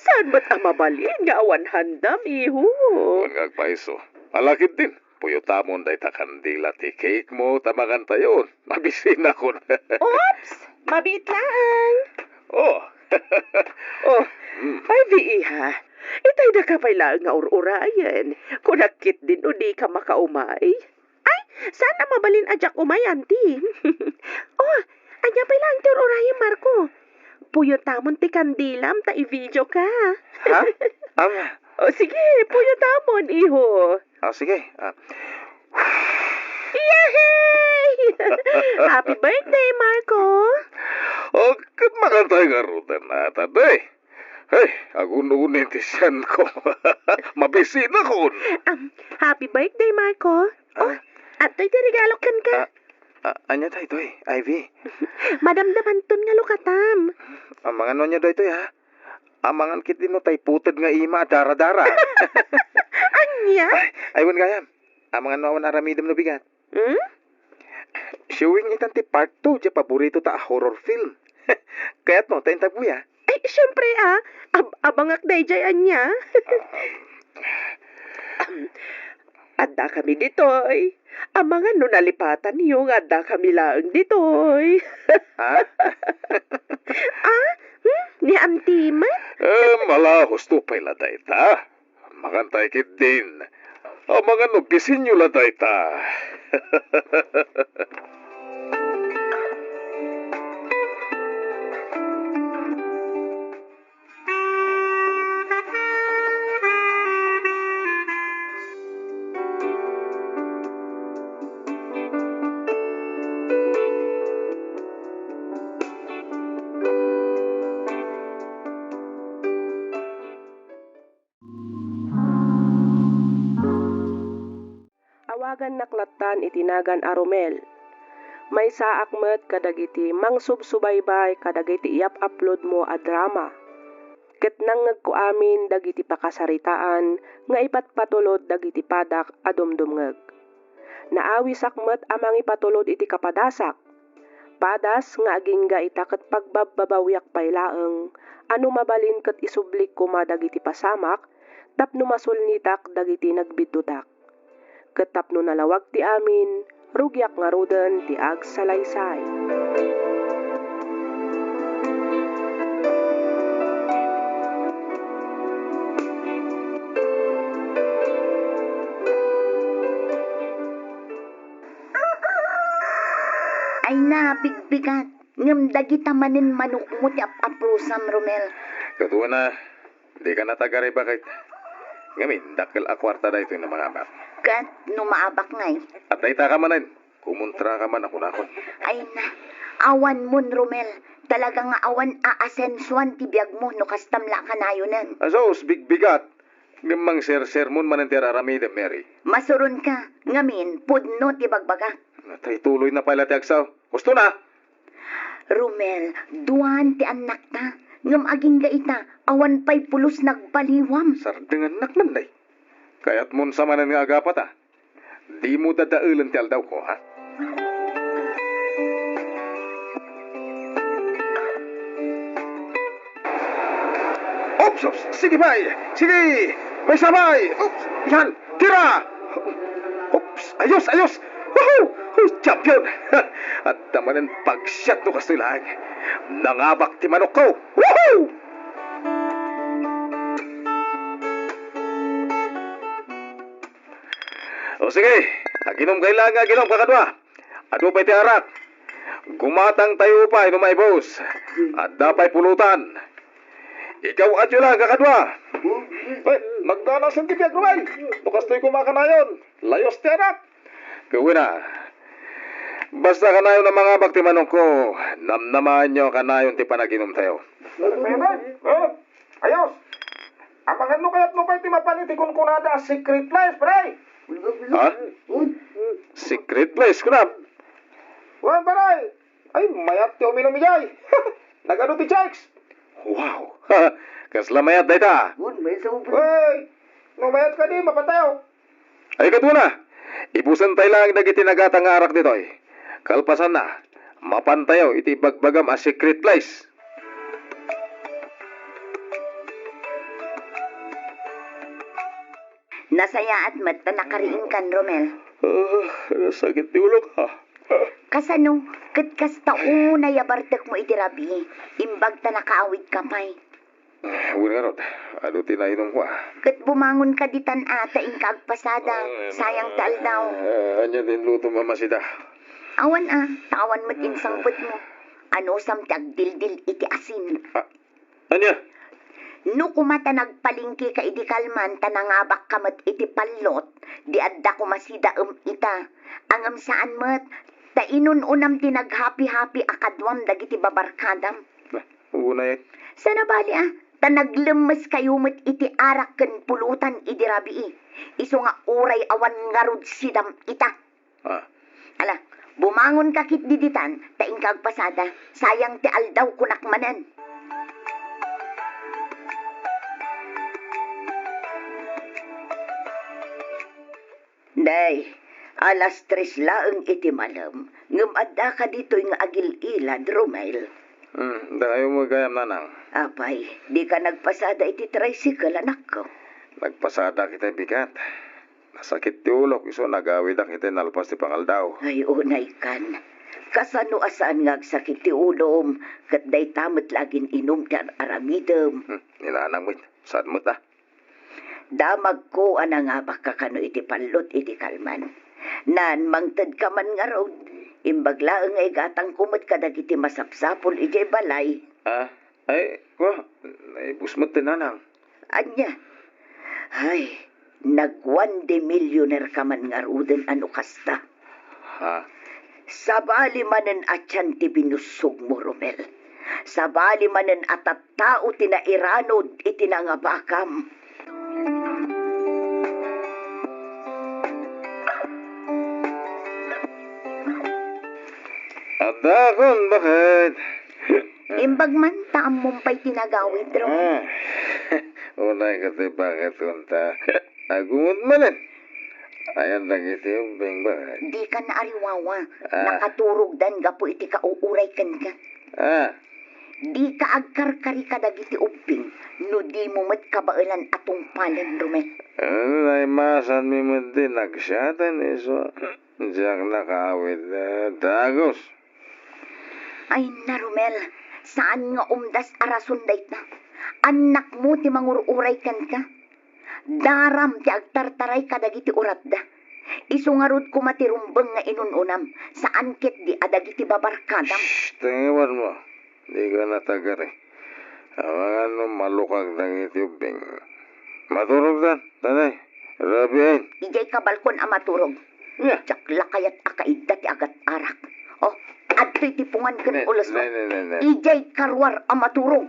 Saan met a mabalin nga awan handam, iho? Wen nga agpaiso. Ala ketdin, puyotamon dayta kandila ti cake mo ta mangantayon. Mabisinakon. Oops! Mabiit laeng. Oh. Oh, Hmm. Ivy, iha. Itayda ka pay laeng nga ur-urayen. Kunak ketdin no dika makaumay. Ay, saan a mabalin a diak umay, Auntie? Oh, ania pay laeng ti ur-urayem, Marco? Puyotamon ti kandilam ta i-video ka. Ha? Am. Oh, sige, puyotamon, iho. Oh, sige. Ah. Yehey! Happy birthday, Marco! Oh, ket makantay nga rudan ata, day. Hey, agun-unin ti sianko. Mabisinakon. Um, happy birthday, Marco. Oh, Ah. Adtoy ti regalo kenka. Ah, ah, ania daytoy, Ivy? Madamdamanton nga lukatam. Amangan no ania daytoy, ha? Amangan ketdin no tay puted nga ima a dara-dara. Ania? Ay, ay, wen gayam. Amangan no awan aramidem no bigat. Hmm? Showing itan ti part two diay paborito ta a horror film. Kayatmo ta intaguya? Ay, siempre, ah. Ab-, abangak daydiay ania. Addakami ditoy. Amangan no nalipatanyo nga addakami laeng ditoy. Ha? Ah? Hmm? Ni Auntie met? Eh, mala, husto pay la dayta. Mangantay ketdin. Amangan no bisinyo la dayta. Awagannak lattan iti nagan a Romel. Maysaak met kadagiti mangsubsubaybay kadagiti iyap-upload mo a drama. ket nangngegko amin dagiti pakasaritaan nga ipatpatulod dagiti padak a dumdumngeg. Naawisak met a mangipatulod iti kapadasak, padas nga agingga ita ket pagbabbabawiak pay laeng a no mabalin ket isublik koma dagiti pasamak tapno masulnitak dagiti nagbiddutak. Ket tapno nalawag ti amin, rugiak ngaruden ti agsalaysay. Ay na, bigbigat. Ngem dagita manen manokmo ti ap-aprosam, Romel. Ket una, dika natagariba ket ngamin, dakkel a kuarta daytoy no mangabak. Ket no maabak ngay? At dayta ka manen, kumontra ka man a kunakon. Ay na, awan mon, Romel. Talaga nga awan a asensuan ti biagmo no kastam la kanayonen. Asus, bigbigat. Ngem mangsersermon manen ti ar-aramidem, Mary. Masuron ka, ngamin, pudno ti bagbagak. Tay tuloy na pay la ti agsaw. Husto na! Romel, duan ti annakta, ngem agingga ita, awan pay pulos nagbaliwam. Sardengannak man, day. Kayatmon sa manen nga agapata. Dimo dadaelen ti aldawko, ha? Oops, oops, sige pay, sige, maysa pay, oops, yan, tira! Oops, ayos, ayos! Woohoo! Uy, champion! Adda manen pagsiat no kastoy laeng. Nangabak ti manokko! Woohoo! O sige, aginom kay laeng nga aginom, kakadua. Adu pay ti arak. Gumatangtayo pay no maibus. Adda pay pulutan. Ikaw, adyo lang, kakadua. Ay, nagdanasen ti biag, Romel. No kastoy koma kanayon, layos ti arak. Gawin na. Basta kanayon a mangabak ti manokko, namnamaenyo kanayon ti panaginumtayo. Ay, ay, ay. Ayos! Amangan no kayatmo pay ti mapan iti kunkunada a secret place, pare! Ha? Secret place, kunam? Wen, pare! Ay, mayat ti uminum idiay! Nagadu ti chicks! Wow! Kasla mayat dayta! Wen, maysa mo, pre. Wey! No mayat kadi, mapantayo! Ay, kaduna, ibusen tay laeng dagiti nagata nga arak ditoy. Kalpasanna, mapantayo iti ibagbagam a secret place. Nasayaat met ta nakariingkan, Romel. Ah, nasakit ti ulok, ah. Kasano? Ket kasta unay a bartekmo iti rabii, imbag ta nakaawidka pay. Wen ngarud, adu ti nainumko, a. Ket bumangonka ditan a, ta inka agpasada. Ay, sayang ti aldaw. Ah, ania ti inlutom a masida? Awan a, ta awan met insangpetmo. Anusam ti agdildil iti asin. Ah, ania? No koma ta nagpalengkeka idi kalman ta nangabakka met iti pallot, di adda koma sidaem ita. Ngem saan met, ta inun-unam ti naghapi-hapi a kaduam dagiti babarkadam. Unay. Saan a bali a, ta naglemmeskayo met iti arak ken pulutan idi rabii, isu nga uray awan ngarud sidam ita. Ah. Ala, bumangonka ketdi ditan, ta inka agpasada, sayang ti aldaw, kunak manen. Day, alas tres laeng iti malem, ngem addaka ditoy nga agil-ilad, Romel. Hmm, dakayo met gayam, nanang. Apay, dika nagpasada iti tricycle, anakko? Nagpasadak iti bigat. Nasakit ti ulok, isu nagawidak iti nalpas ti pangaldaw. Ay, unaykan. Kasano a saan nga agsakit ti ulom, ket dayta met la agin-inum ti ar-aramidem? Hmm, ni nanang met, saan met a? Damagko a nangabakka kano iti pallot idi kalman. Naan, mangtedka man ngarud, imbag laeng nga igatangko met kadagiti masapsapul idiay balay. Ah, ay, kua, naibus met ti nanang. Ania? Ay, nagwan de millionaire ka man ngaruden a no kasta. Ha? Sabali manen a tian ti binussogmo, Romel. Sabali manen a tattao ti nairanud iti nangabakam. Adda kon, baket. Imbag man ta ammom pay ti nagawid, Ron. Ah. Unay ka ti bakit kunta. Agungot manen. Ayan dagiti ubbing bakit. Di ka naariwawa. Ah. Nakaturogdan gapu iti kauuray kenka. Ah. Di ka agkarkari kadagiti ubbing no di mo met kabaelan a tungpalen, Romel. Ay, masanmi met di nagsiatan isu. Diak nakaawid, eh, dagus. Ay na, Romel, saan nga umdas a rason dayta. Annakmo ti mangur-uray kenka. Daram ti agtartaray kadagiti uratda. Isu ngarud koma ti rumbeng nga inun-unam, saan ketdi a dagiti babarkadam. Shh! Tengewanmo. Di ka natagari. Amangan no malukag dagiti ubbing. Maturogdan, tanay. Rabiin. Idiay kabalkon a maturog. Nya. Diak la kayat a kaidda ti agat-arak. Oh, adtoy tipungan ken ulosko. Ne, ne, ne, ne. Idiay karuar a maturog.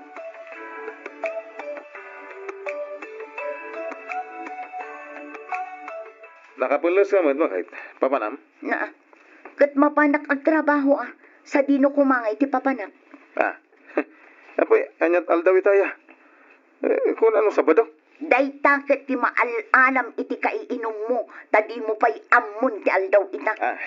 Nakapelles ka met, bakit? Papanam? Na, ket mapanak agtrabaho, a, sadino koma nga iti papanak. Ah, apoy, aniat aldaw ita, ya? Eh, kun ano, Sabado? Dayta ket ti maal-alam iti kaiinummo, ta dimo pay ammon ti aldaw ita. Ah,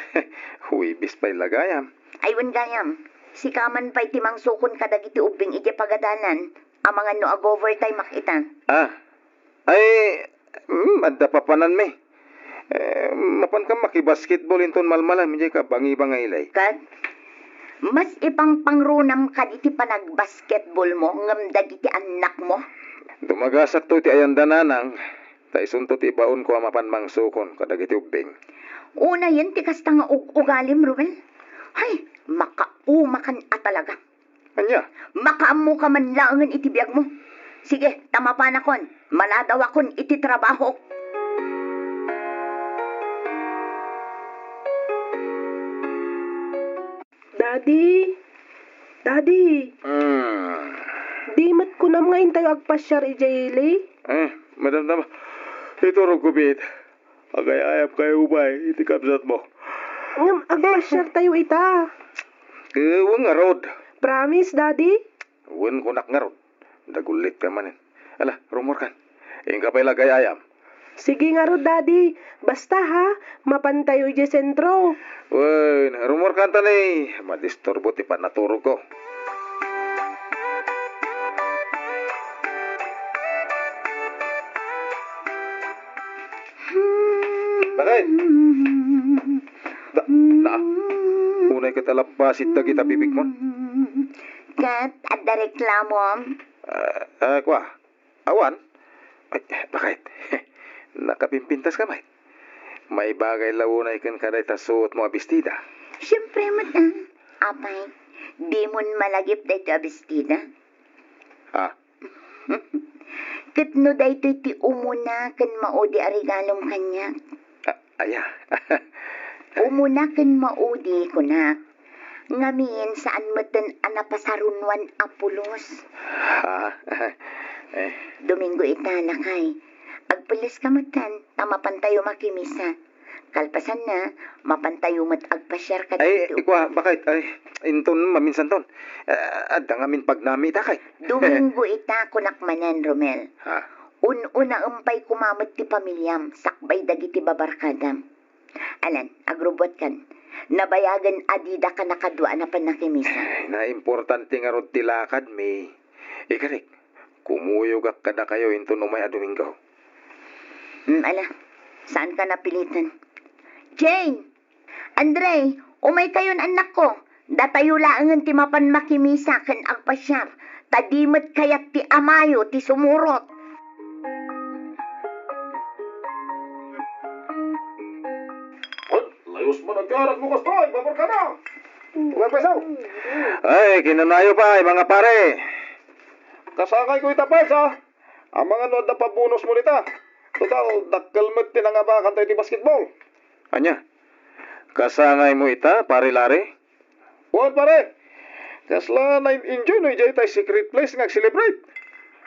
Huwebes pay la gayam. Ay, wen gayam, sika man pay ti mangsukon kadagiti ubbing idiay pagadalan, amangan no ag-overtime-ak ita. Ah, ay, mm, adda papananmi. Eh, mapan ka makibasketball inton malmalem, idiay ka bangibangaylay. Ket, mas ipangpangrunam kadi ti panagbasketballmo ngem dagiti annakmo? Dumagasakto iti ayanda, nanang, ta isunto ti ibaonko a mapan mangsukon kadagiti ubbing. Unayen ti kasta nga ug-ugalim, Romel. Hay, makaumakan a talaga. Ania? Makaammoka man laengen iti biagmo. Sige, ta mapanakon, maladawakon iti trabahok. Daddy? Daddy? Mm. Di met kunam nga intayo agpasiar idiay ili? Eh, madamdama. Iturogko biit. Agay-ayam kayo, bay, iti kabsatmo. Ngem agpasiartayo ita. Eh, wen ngarud. Promise, Daddy? Wen kunak ngarud. Dagullit ka manen. Ala, rumorkan. Inka pay la agay-ayam. Sige ngarud, Daddy. Basta, ha, mapantayo idiay sentro. Wen, rumorkan ta ni. Madisturbo ti panaturogko. Bakit? Da, na, unay ket alabbasit dagita bibigmon. Ket adda reklamom? Ah, ah, kua, awan. Ay, bakit? Nakapimpintas ka met? Maibagay la unay ken kadayta suotmo a bestida. Siempre met, ah. Apay, dimon malagip daytoy a bestida? Ah, Ket no daytoy ti umuna ken maudi a regalom kaniak. A-, aya. Umuna ken maudi, kunak. Ngamin, saan metten a napasarunwan a pulos. Ah, eh. Domingo ita, lakay. Agpelles ka metten, ta mapantayo makimisa. Kalpasanna, mapantayo met agpasiar kadagiti Ay, ikua, bakit? Ay, inton maminsanton. Ah, adda ngamin pagnami ita, kay. Domingo ita, kunak manen, Romel. Ha? Un-unaem pay koma met ti pamiliam, sakbay dagiti babarkadam. Alan, agrubbuatkan. Nabayagen a didaka nakadua a napan nakimisa. Ay, naimportante ngarud ti lakadmi. Ikarik, kumuyogak kadakayo inton umay a Domingo. Hmm, ala, saanka napilitan. Jane! Andre, umaykayon, annakko. Datayo laengen ti mapan makimisa ken agpasiar, ta di met kayat ti amayo ti sumurot. Wen, layos man agyarak no kasta, ay, babarkada. Wen, pweso. Ay, kinanayo pay, mga pare. Kasangayko ita, pals, a. Amangan no adda pabonosmo dita. Total, dakkel met ti nangabakantayo iti basketball. Ania? Kasangaymo ita, Pare Larry? Wen, pare. Kasla na-enjoy no idiay tay secret place nga ag-celebrate.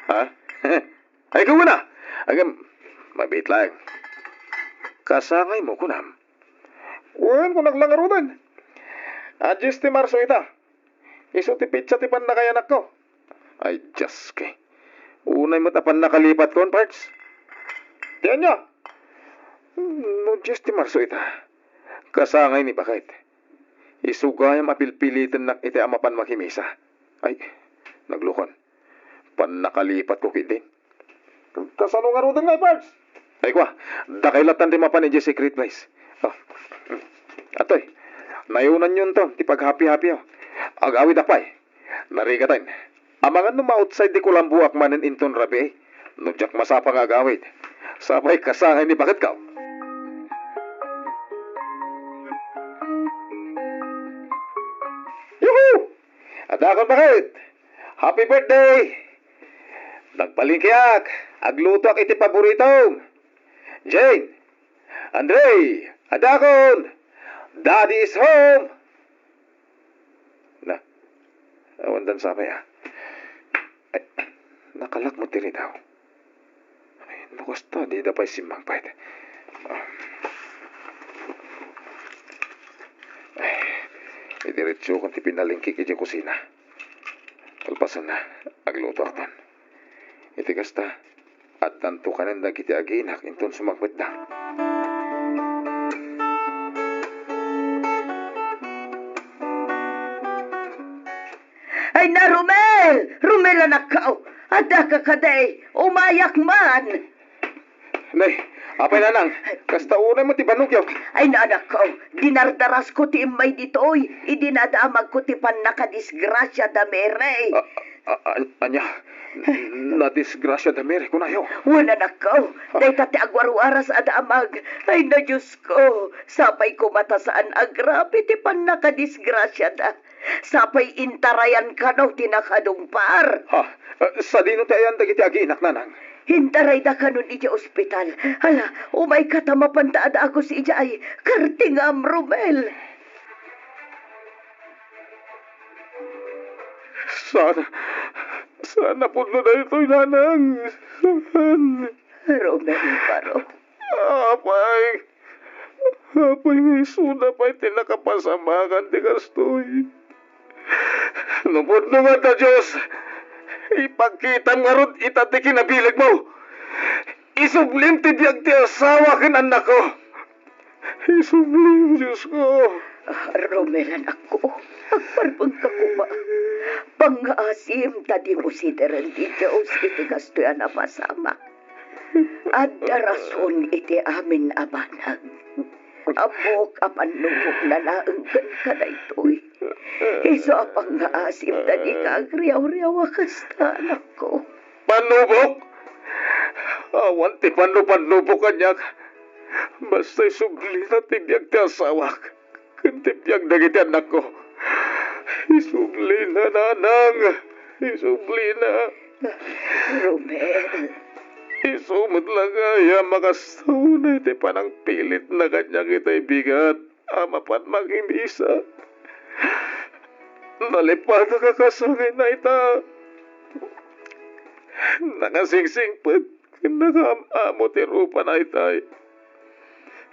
Ha? Ay, gawena! Agam, mabiit laeng. Kasangaymo, kunam? Wen, kunak la ngaruden. A, dies ti Marso ita. Isu ti petsa ti pannakayanakko. Ay, Dios, kay. Unay met a pannakalipatkon, Pards. Ti ania? No Dios ti Marso ita, kasangay ni baket. Isu gayam a pilpilitennak iti a mapan makimisa. Ay, naglukon. Pannakalipatko ketdin. Kasano ngaruden ngay, Pards? Ay, kua, dakay lattan ti mapan idiay secret place. Oh. Atoy, nayunanyonto ti paghapi-hapiyo. Ag-awidak pay. Narigaten. Amangan no ma-outside ti kulamboak manen inton rabii. No diak masapa nga ag-awid, sapay kasangay ni baketko. Yuhu! Adakon, baket! Happy birthday! Nagpalengkeak. Aglutoak iti paboritom. Jane! Andre! Adakon! Daddy is home! Na, awan dan sapay, ah. Ay, nakalak met ti ridaw. Ay, no kasta, dida pay simmangpet. Ah. Ay, idiretsokon ti pinalengkek idiay kusina. Kalpasanna, aglutoakton. Iti kasta, addanto kanen dagiti aginak inton sumangpetda. Ay na, Romel! Romel, anakko! Addaka kadi? Umayak man! Nay, apay, nanang, kasta unay met ti bannogyo. Ay na, anakko, dinardarasko ti immay ditoy, idi nadamagko ti pannakadisgrasia da Mary. A, a, a, ania? Nadisgrasia da Mary, kunayo? Wen, anakko, dayta ti agwarwaras a damag. Ay na, Diosko, sapay koma ta saan a grabe ti pannakadisgrasiada. Sapay intarayan kano ti nakadungpar. Ha? Eh, sadino ti ayan dagiti aginak, nanang? Intarayda kanon idiay ospital. Hala, umayka ta mapanta a dagus idiay. Kartingam, Romel. Saan, saan a pudno daytoy, nanang? Saan? Romel, baro. Apay, apay nga isuda pay ti nakapasamakan ti kastoy. No pudno nga ta, Dios, ipakitam ngarud ita ti kinabilegmo. Isublim ti biag ti asawa ken annakko. Isublim, Diosko. Ah, Romel, anakko, agparbengka koma. Pangngaasim ta dimo sideren ti Dios iti kastoy a napasamak. Adda rason iti amin a banag. Ammok a pannubokna laeng kenka daytoy. Isu a pangngaasim ta dika agriawriaw a kasta, anakko. Pannubok? Awan ti pannupannubo kaniak. Basta isublina ti biag ti asawak ken ti biag dagiti annakko. Isublina, nanang. Isublina. Romel. Isu met la gayam a kasta unay ti panangpilitna kaniak itay bigat a mapan makimisa. Nalipanak a kasangayna ita. Nakasingsingpet ken nakaam-amo ti rupana itay.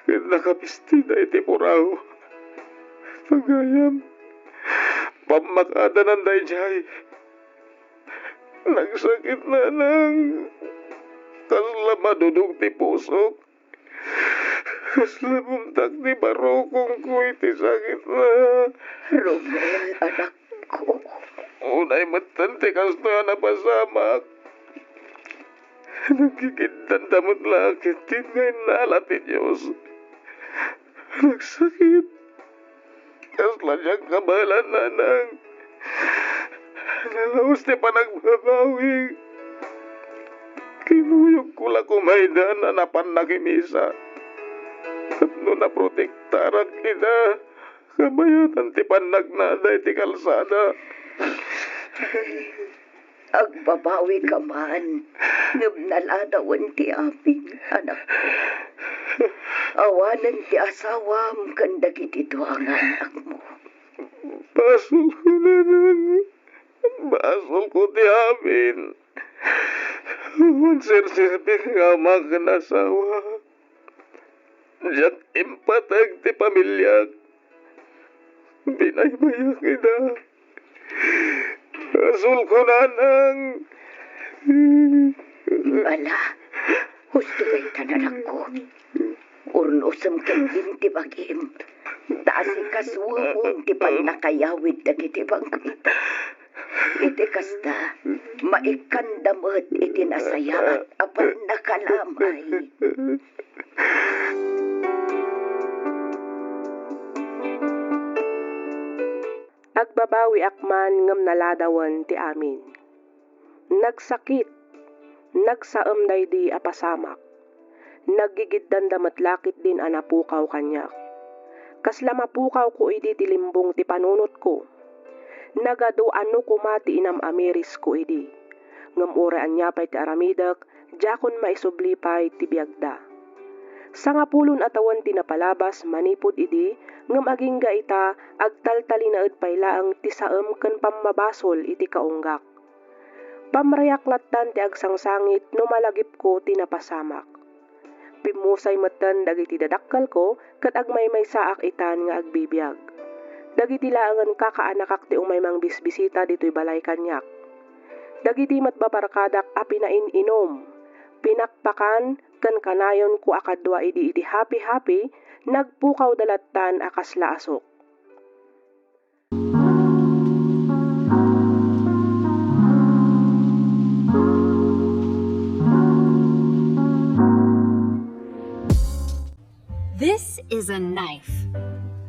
Ken nakabistina iti puraw. Gayam, pammakadanan daydiay. Nagsakit, nanang. Kasla madudog ti pusok. Kasla bumtak ti barukongko iti sakitna. Romel, anakko. Unay metten ti kastoy a napasamak. Nagkikiddanda met la ketdin nga innala ti Dios. Nagsakit. Kasla diak kabaelan, nanang. Nalaus ti panagbabawi. Kinuyogko la koma ida a napan nakimisa. Tapno naprotektarak ida, kabayatan ti pannagnada iti kalsada. Agbabawika man, ngem naladawen ti amin, anakko. Awanen ti asawam ken dagiti dua nga annakmo. Basolko, nanang. Basolko ti amin. Awan serserbik nga ama ken asawa. Diak impateg ti pamiliak. Binaybayak ida. Asulko, Nanang. Ala, husto dayta, anakko. Urnosem ketdin ti bagim, ta asikasuem ti pannakayawid dagiti bangkit. Iti kasta, maikkanda met iti nasayaat a pannakalamay. Agbabawiak man ngem naladawen ti amin. Nagsakit, nagsaem daydi a pasamak. Naggigiddanda met la ketdin a napukaw kaniak. Kasla mapukawko idi ti limbong ti panunotko. Nagadu a no koma ti inam-amirisko idi. Ngem uray ania pay ti aramidek, diakon maisubli pay ti biagda. Sangapulo a tawen ti napalabas manipud idi, ngem agingga ita, agtaltalinaed pay laeng ti saem ken pammabasol iti kaunggak. Pamrayak lattan ti agsangsangit no malagipko ti napasamak. Pimmusay metten dagiti dadakkelko ket agmaymaysaak itan nga agbibiag. Dagiti laengen kakaanakak ti umay mangbisbisita ditoy balay kaniak. Dagiti met babarkadak a pinain-inom, pinakpakan, ken kanayonko a kadua idi iti happy-happy, nagpukawda lattan a kasla asuk. This is a knife.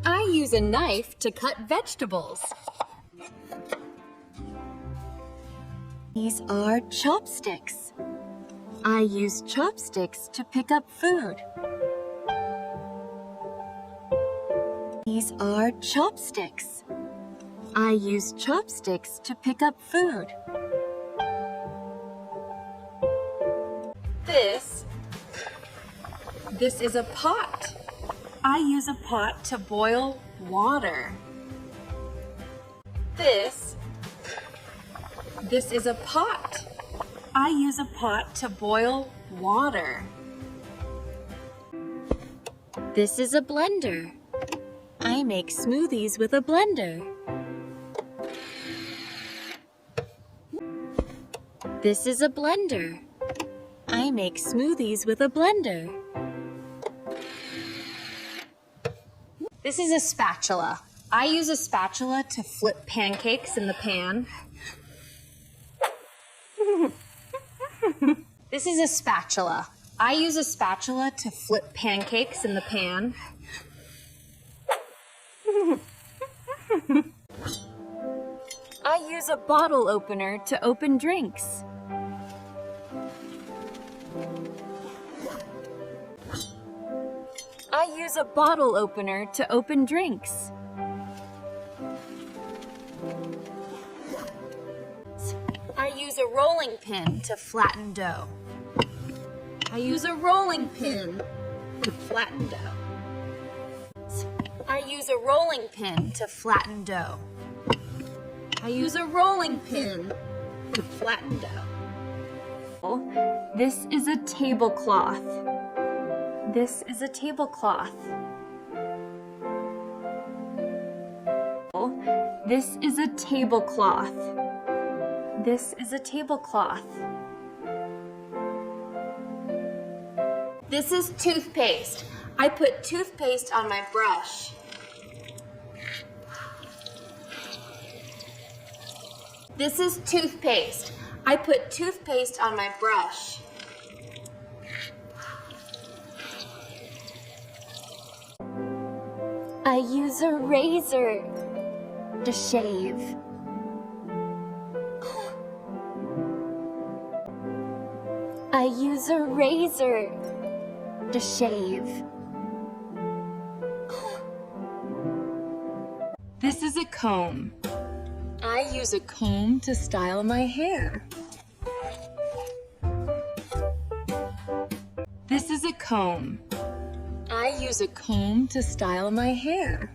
I use a knife to cut vegetables. These are chopsticks. I use chopsticks to pick up food. These are chopsticks. I use chopsticks to pick up food. This, this is a pot. I use a pot to boil water. This, this is a pot. I use a pot to boil water. This is a blender. I make smoothies with a blender. This is a blender. I make smoothies with a blender. This is a spatula. I use a spatula to flip pancakes in the pan. This is a spatula. I use a spatula to flip pancakes in the pan. I use a bottle opener to open drinks. I use a bottle opener to open drinks. I use a rolling pin to flatten dough. I use a rolling pin to flatten dough. I use a rolling pin to flatten dough. I use a rolling pin to flatten dough. This is a tablecloth. This is a tablecloth. This is a tablecloth. This is a tablecloth. This is toothpaste. I put toothpaste on my brush. This is toothpaste. I put toothpaste on my brush. I use a razor to shave. I use a razor to shave. This is a comb. I use a comb to style my hair. This is a comb. I use a comb to style my hair.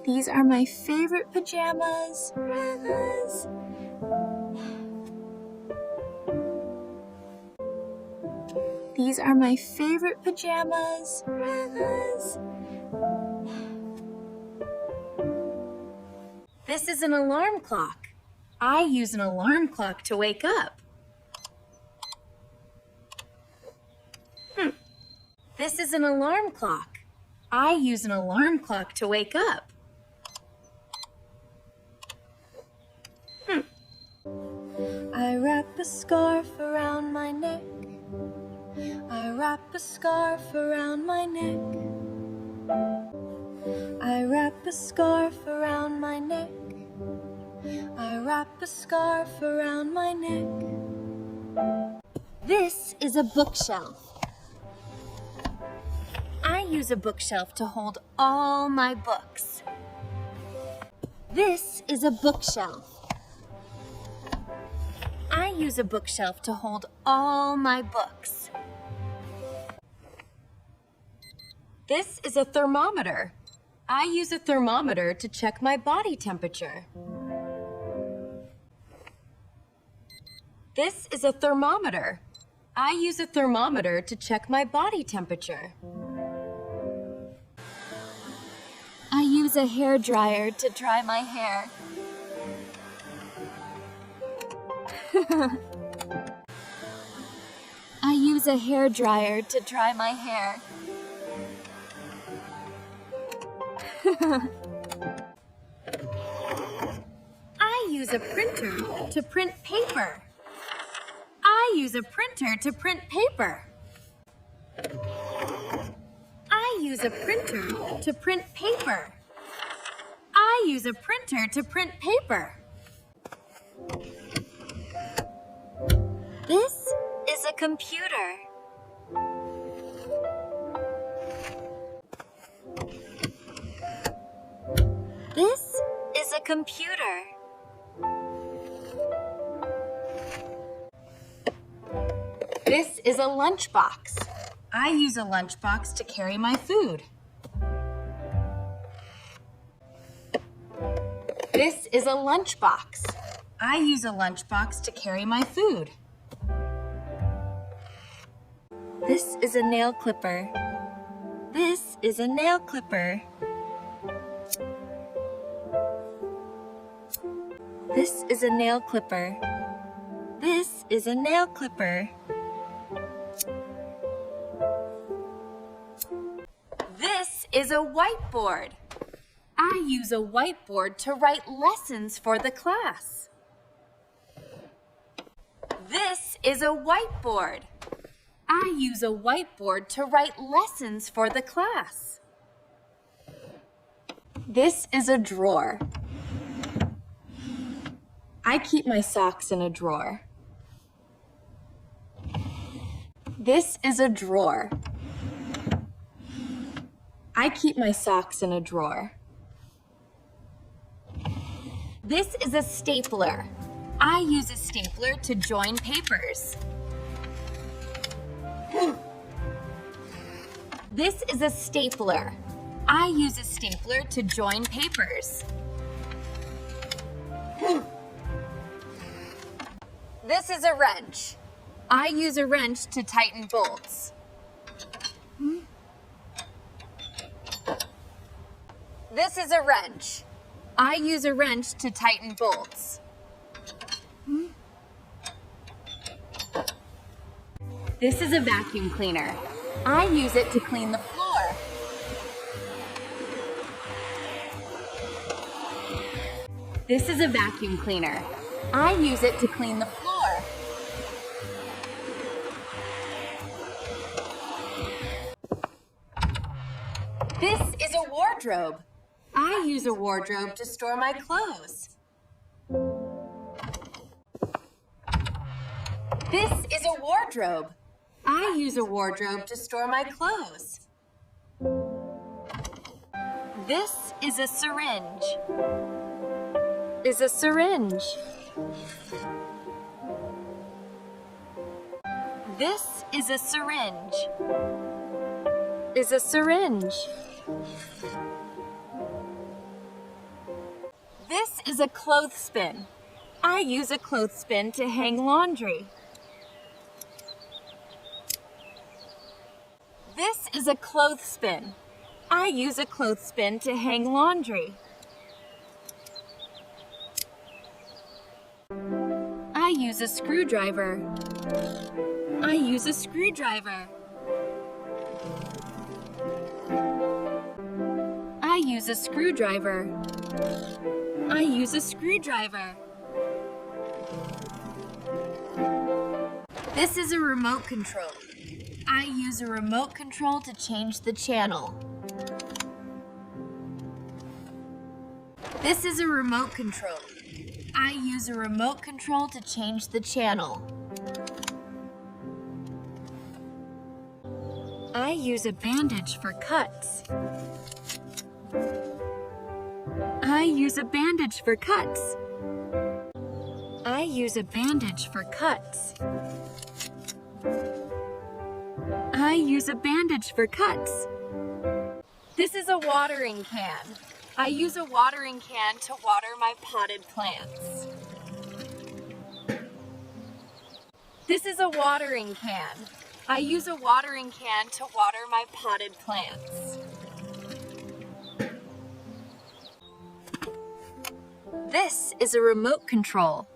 These are my favorite pajamas. These are my favorite pajamas. This is an alarm clock. I use an alarm clock to wake up. Hmm. This is an alarm clock. I use an alarm clock to wake up. Hmm. I wrap a scarf around my neck. I wrap a scarf around my neck. I wrap a scarf around my neck. I wrap a scarf around my neck. This is a bookshelf. I use a bookshelf to hold all my books. This is a bookshelf. I use a bookshelf to hold all my books. This is a thermometer. I use a thermometer to check my body temperature. This is a thermometer. I use a thermometer to check my body temperature. I use a hair dryer to dry my hair. I use a hair dryer to dry my hair. I use a printer to print paper. I use a printer to print paper. I use a printer to print paper. I use a printer to print paper. This is a computer. This is a computer. This is a lunchbox. I use a lunchbox to carry my food. This is a lunchbox. I use a lunchbox to carry my food. This is a nail clipper. This is a nail clipper. This is a nail clipper. This is a nail clipper. This is a whiteboard. I use a whiteboard to write lessons for the class. This is a whiteboard. I use a whiteboard to write lessons for the class. This is a drawer. I keep my socks in a drawer. This is a drawer. I keep my socks in a drawer. This is a stapler. I use a stapler to join papers. This is a stapler. I use a stapler to join papers. This is a wrench. I use a wrench to tighten bolts. This is a wrench. I use a wrench to tighten bolts. This is a vacuum cleaner. I use it to clean the floor. This is a vacuum cleaner. I use it to clean the floor. This is a wardrobe. I use a wardrobe to store my clothes. This is a wardrobe. I use a wardrobe to store my clothes. This is a syringe. Is a syringe. This is a syringe. Is a syringe. This is a clothespin. I use a clothespin to hang laundry. This is a clothespin. I use a clothespin to hang laundry. I use a screwdriver. I use a screwdriver. I use a screwdriver. I use a screwdriver. This is a remote control. I use a remote control to change the channel. This is a remote control. I use a remote control to change the channel. I use a bandage for cuts. I use a bandage for cuts. I use a bandage for cuts. I use a bandage for cuts. This is a watering can. I use a watering can to water my potted plants. This is a watering can. I use a watering can to water my potted plants. This is a remote control.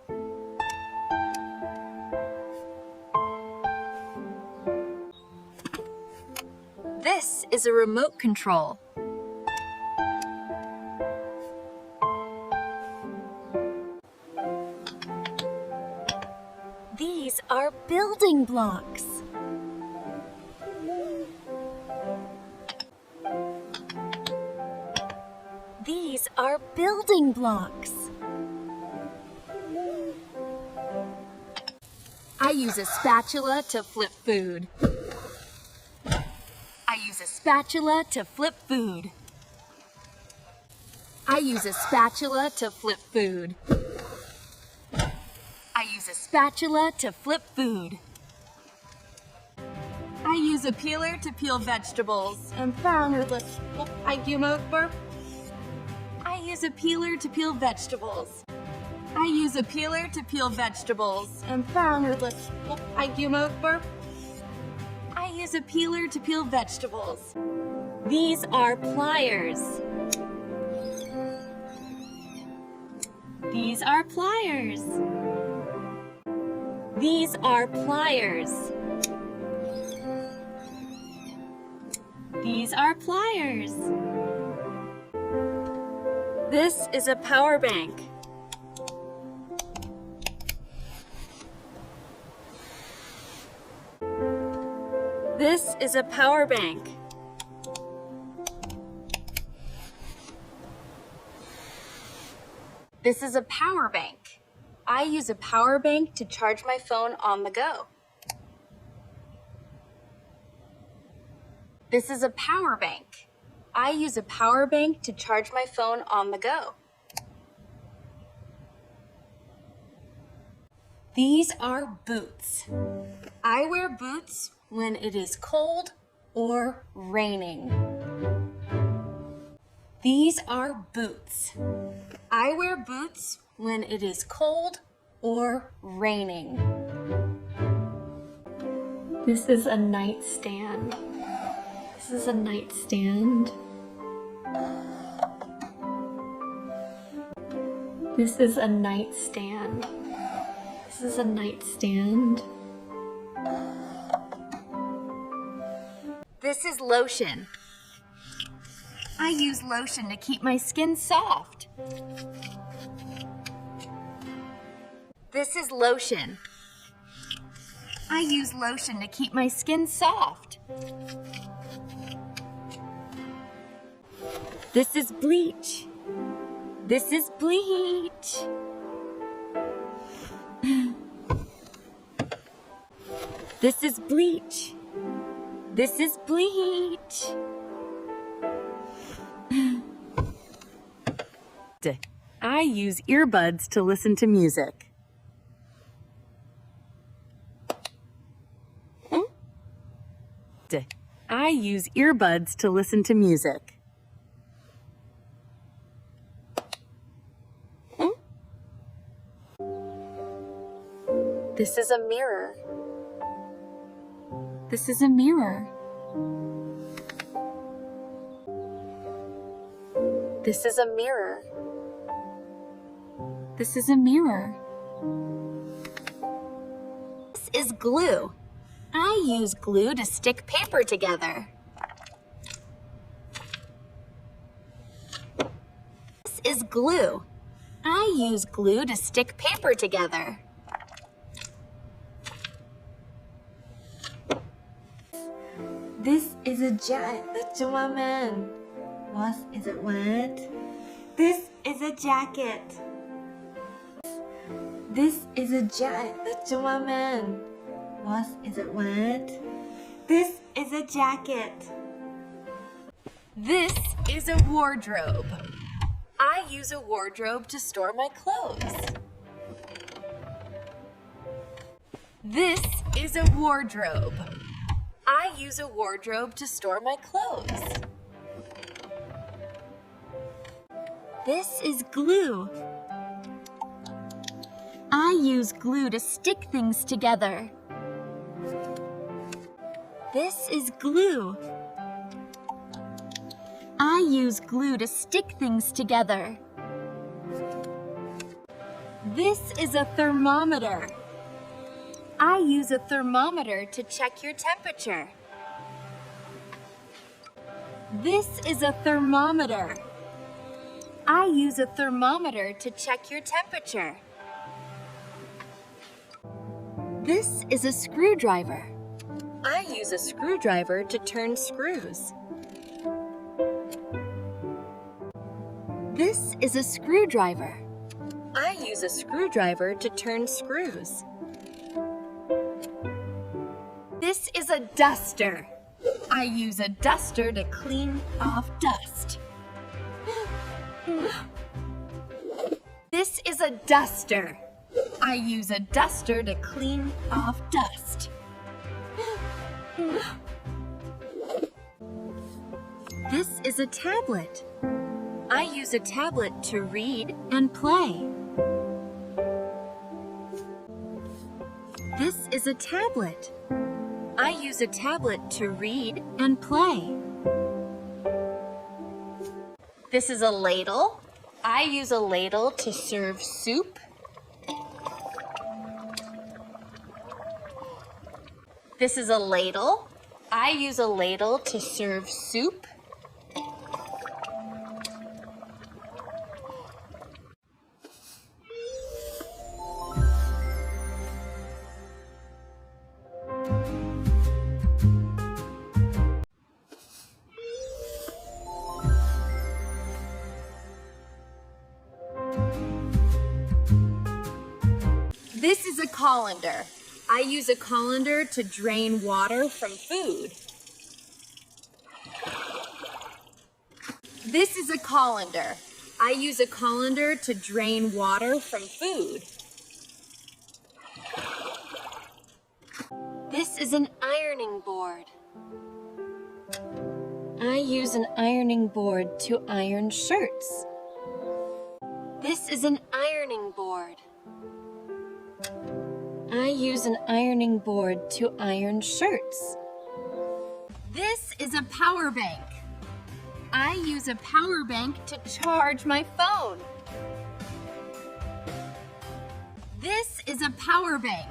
This is a remote control. These are building blocks. These are building blocks. I use a spatula to flip food. I use a spatula to flip food. I use a spatula to flip food. I use a spatula to flip food. I use a peeler to peel vegetables. And found this. I do move for. I use a peeler to peel vegetables. I use a peeler to peel vegetables. And found this. I do move for. I use a peeler to peel vegetables. These are pliers. These are pliers. These are pliers. These are pliers. This is a power bank. This is a power bank. This is a power bank. I use a power bank to charge my phone on the go. This is a power bank. I use a power bank to charge my phone on the go. These are boots. I wear boots when it is cold or raining. These are boots. I wear boots when it is cold or raining. This is a nightstand. This is a nightstand. This is a nightstand. This is a nightstand. This is lotion. I use lotion to keep my skin soft. This is lotion. I use lotion to keep my skin soft. This is bleach. This is bleach. This is bleach. This is bleach. I use earbuds to listen to music. I use earbuds to listen to music. This is a mirror. This is a mirror. This is a mirror. This is a mirror. This is glue. I use glue to stick paper together. This is glue. I use glue to stick paper together. This is a jacket. This is a jacket. This is a jacket. This is a jacket. This is a wardrobe. I use a wardrobe to store my clothes. This is a wardrobe. I use a wardrobe to store my clothes. This is glue. I use glue to stick things together. This is glue. I use glue to stick things together. This is a thermometer. I use a thermometer to check your temperature. This is a thermometer. I use a thermometer to check your temperature. This is a screwdriver. I use a screwdriver to turn screws. This is a screwdriver. I use a screwdriver to turn screws. This is a duster. I use a duster to clean off dust. This is a duster. I use a duster to clean off dust. This is a tablet. I use a tablet to read and play. This is a tablet. I use a tablet to read and play. This is a ladle. I use a ladle to serve soup. This is a ladle. I use a ladle to serve soup. This is a colander. I use a colander to drain water from food. This is a colander. I use a colander to drain water from food. This is an ironing board. I use an ironing board to iron shirts. This is an ironing board. I use an ironing board to iron shirts. This is a power bank. I use a power bank to charge my phone. This is a power bank.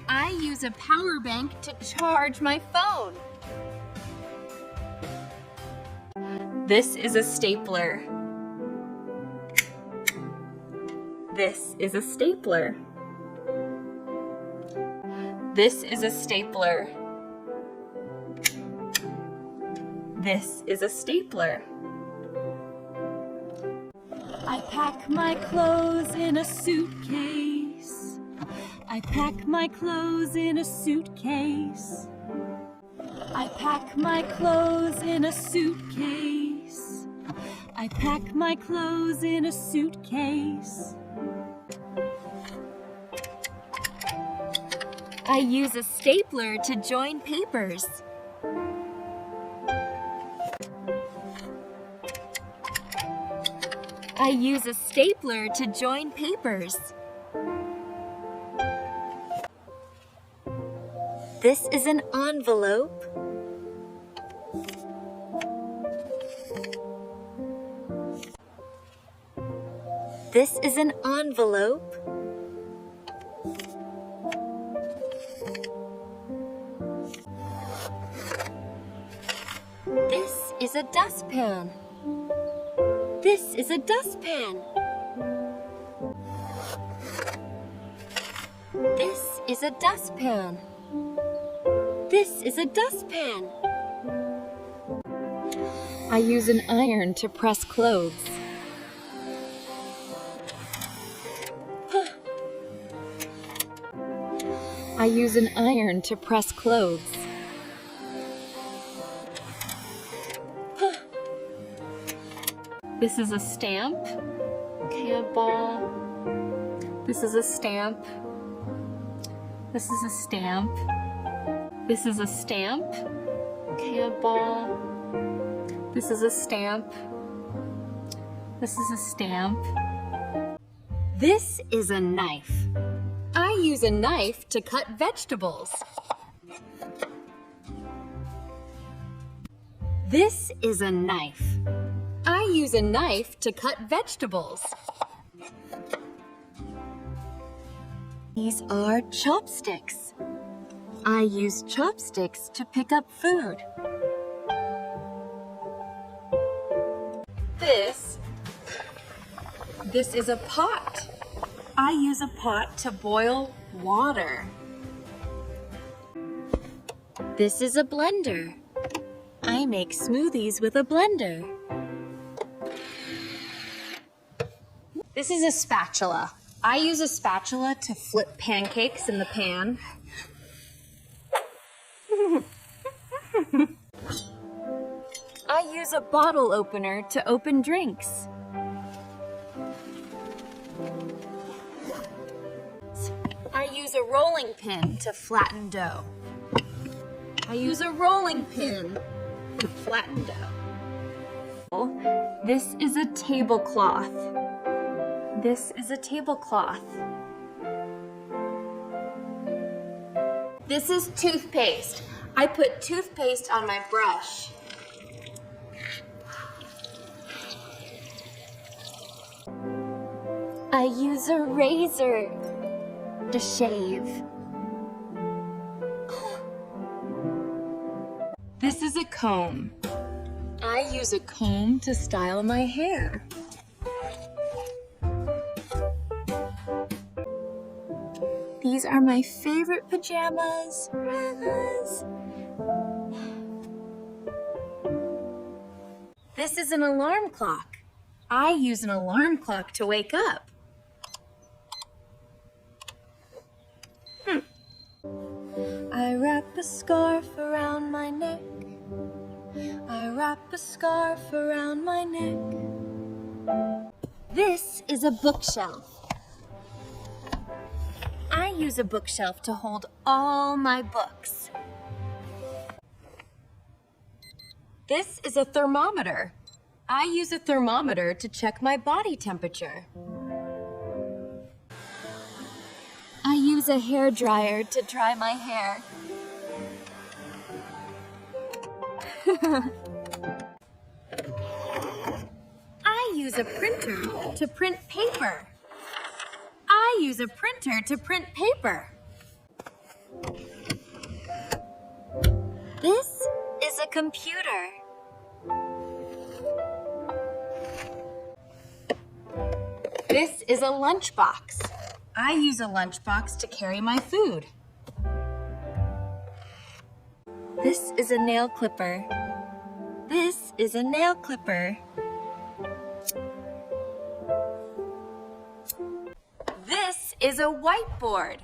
I use a power bank to charge my phone. This is a stapler. This is a stapler. This is a stapler. This is a stapler. I pack my clothes in a suitcase. I pack my clothes in a suitcase. I pack my clothes in a suitcase. I pack my clothes in a suitcase. I use a stapler to join papers. I use a stapler to join papers. This is an envelope. This is an envelope. is a dustpan. This is a dustpan. This is a dustpan. This is a dustpan. I use an iron to press clothes. I use an iron to press clothes. This is a stamp. Okay, a ball. This is a stamp. This is a stamp. This is a stamp. Okay, a ball. This is a stamp. This is a stamp. This is a knife. I use a knife to cut vegetables. This is a knife. I use a knife to cut vegetables. These are chopsticks. I use chopsticks to pick up food. This, this is a pot. I use a pot to boil water. This is a blender. I make smoothies with a blender. This is a spatula. I use a spatula to flip pancakes in the pan. I use a bottle opener to open drinks. I use a rolling pin to flatten dough. I use a rolling pin to flatten dough. This is a tablecloth. This is a tablecloth. This is toothpaste. I put toothpaste on my brush. I use a razor to shave. This is a comb. I use a comb to style my hair. These are my favorite pajamas. This is an alarm clock. I use an alarm clock to wake up. Hmm. I wrap a scarf around my neck. I wrap a scarf around my neck. This is a bookshelf. I use a bookshelf to hold all my books. This is a thermometer. I use a thermometer to check my body temperature. I use a hair dryer to dry my hair. I use a printer to print paper. I use a printer to print paper. This is a computer. This is a lunchbox. I use a lunchbox to carry my food. This is a nail clipper. This is a nail clipper. This is a whiteboard.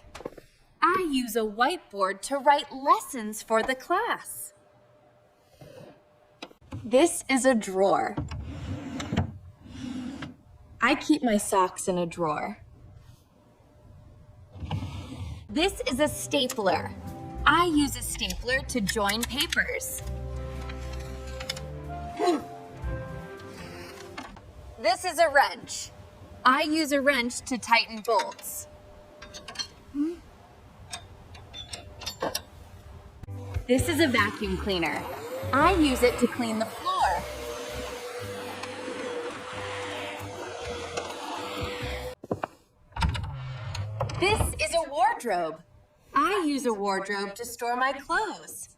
I use a whiteboard to write lessons for the class. This is a drawer. I keep my socks in a drawer. This is a stapler. I use a stapler to join papers. This is a wrench. I use a wrench to tighten bolts. This is a vacuum cleaner. I use it to clean the floor. This is a wardrobe. I use a wardrobe to store my clothes.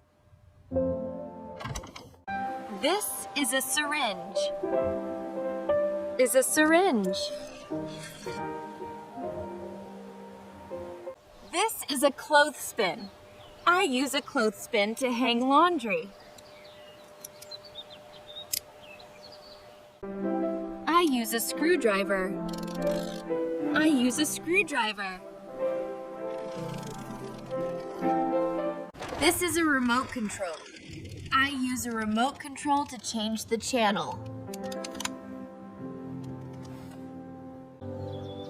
This is a syringe. Is a syringe. This is a clothespin. I use a clothespin to hang laundry. I use a screwdriver. I use a screwdriver. This is a remote control. I use a remote control to change the channel.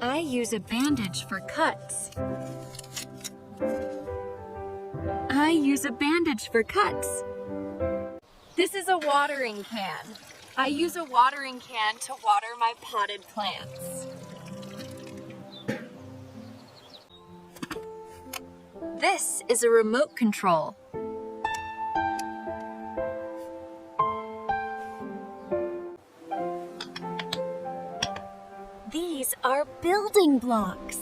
I use a bandage for cuts. I use a bandage for cuts. This is a watering can. I use a watering can to water my potted plants. This is a remote control. These are building blocks.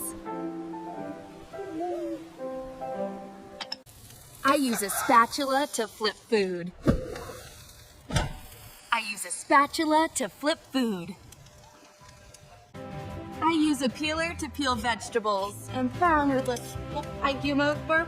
I use a spatula to flip food. I use a spatula to flip food. I use a peeler to peel vegetables. And found with a I came over.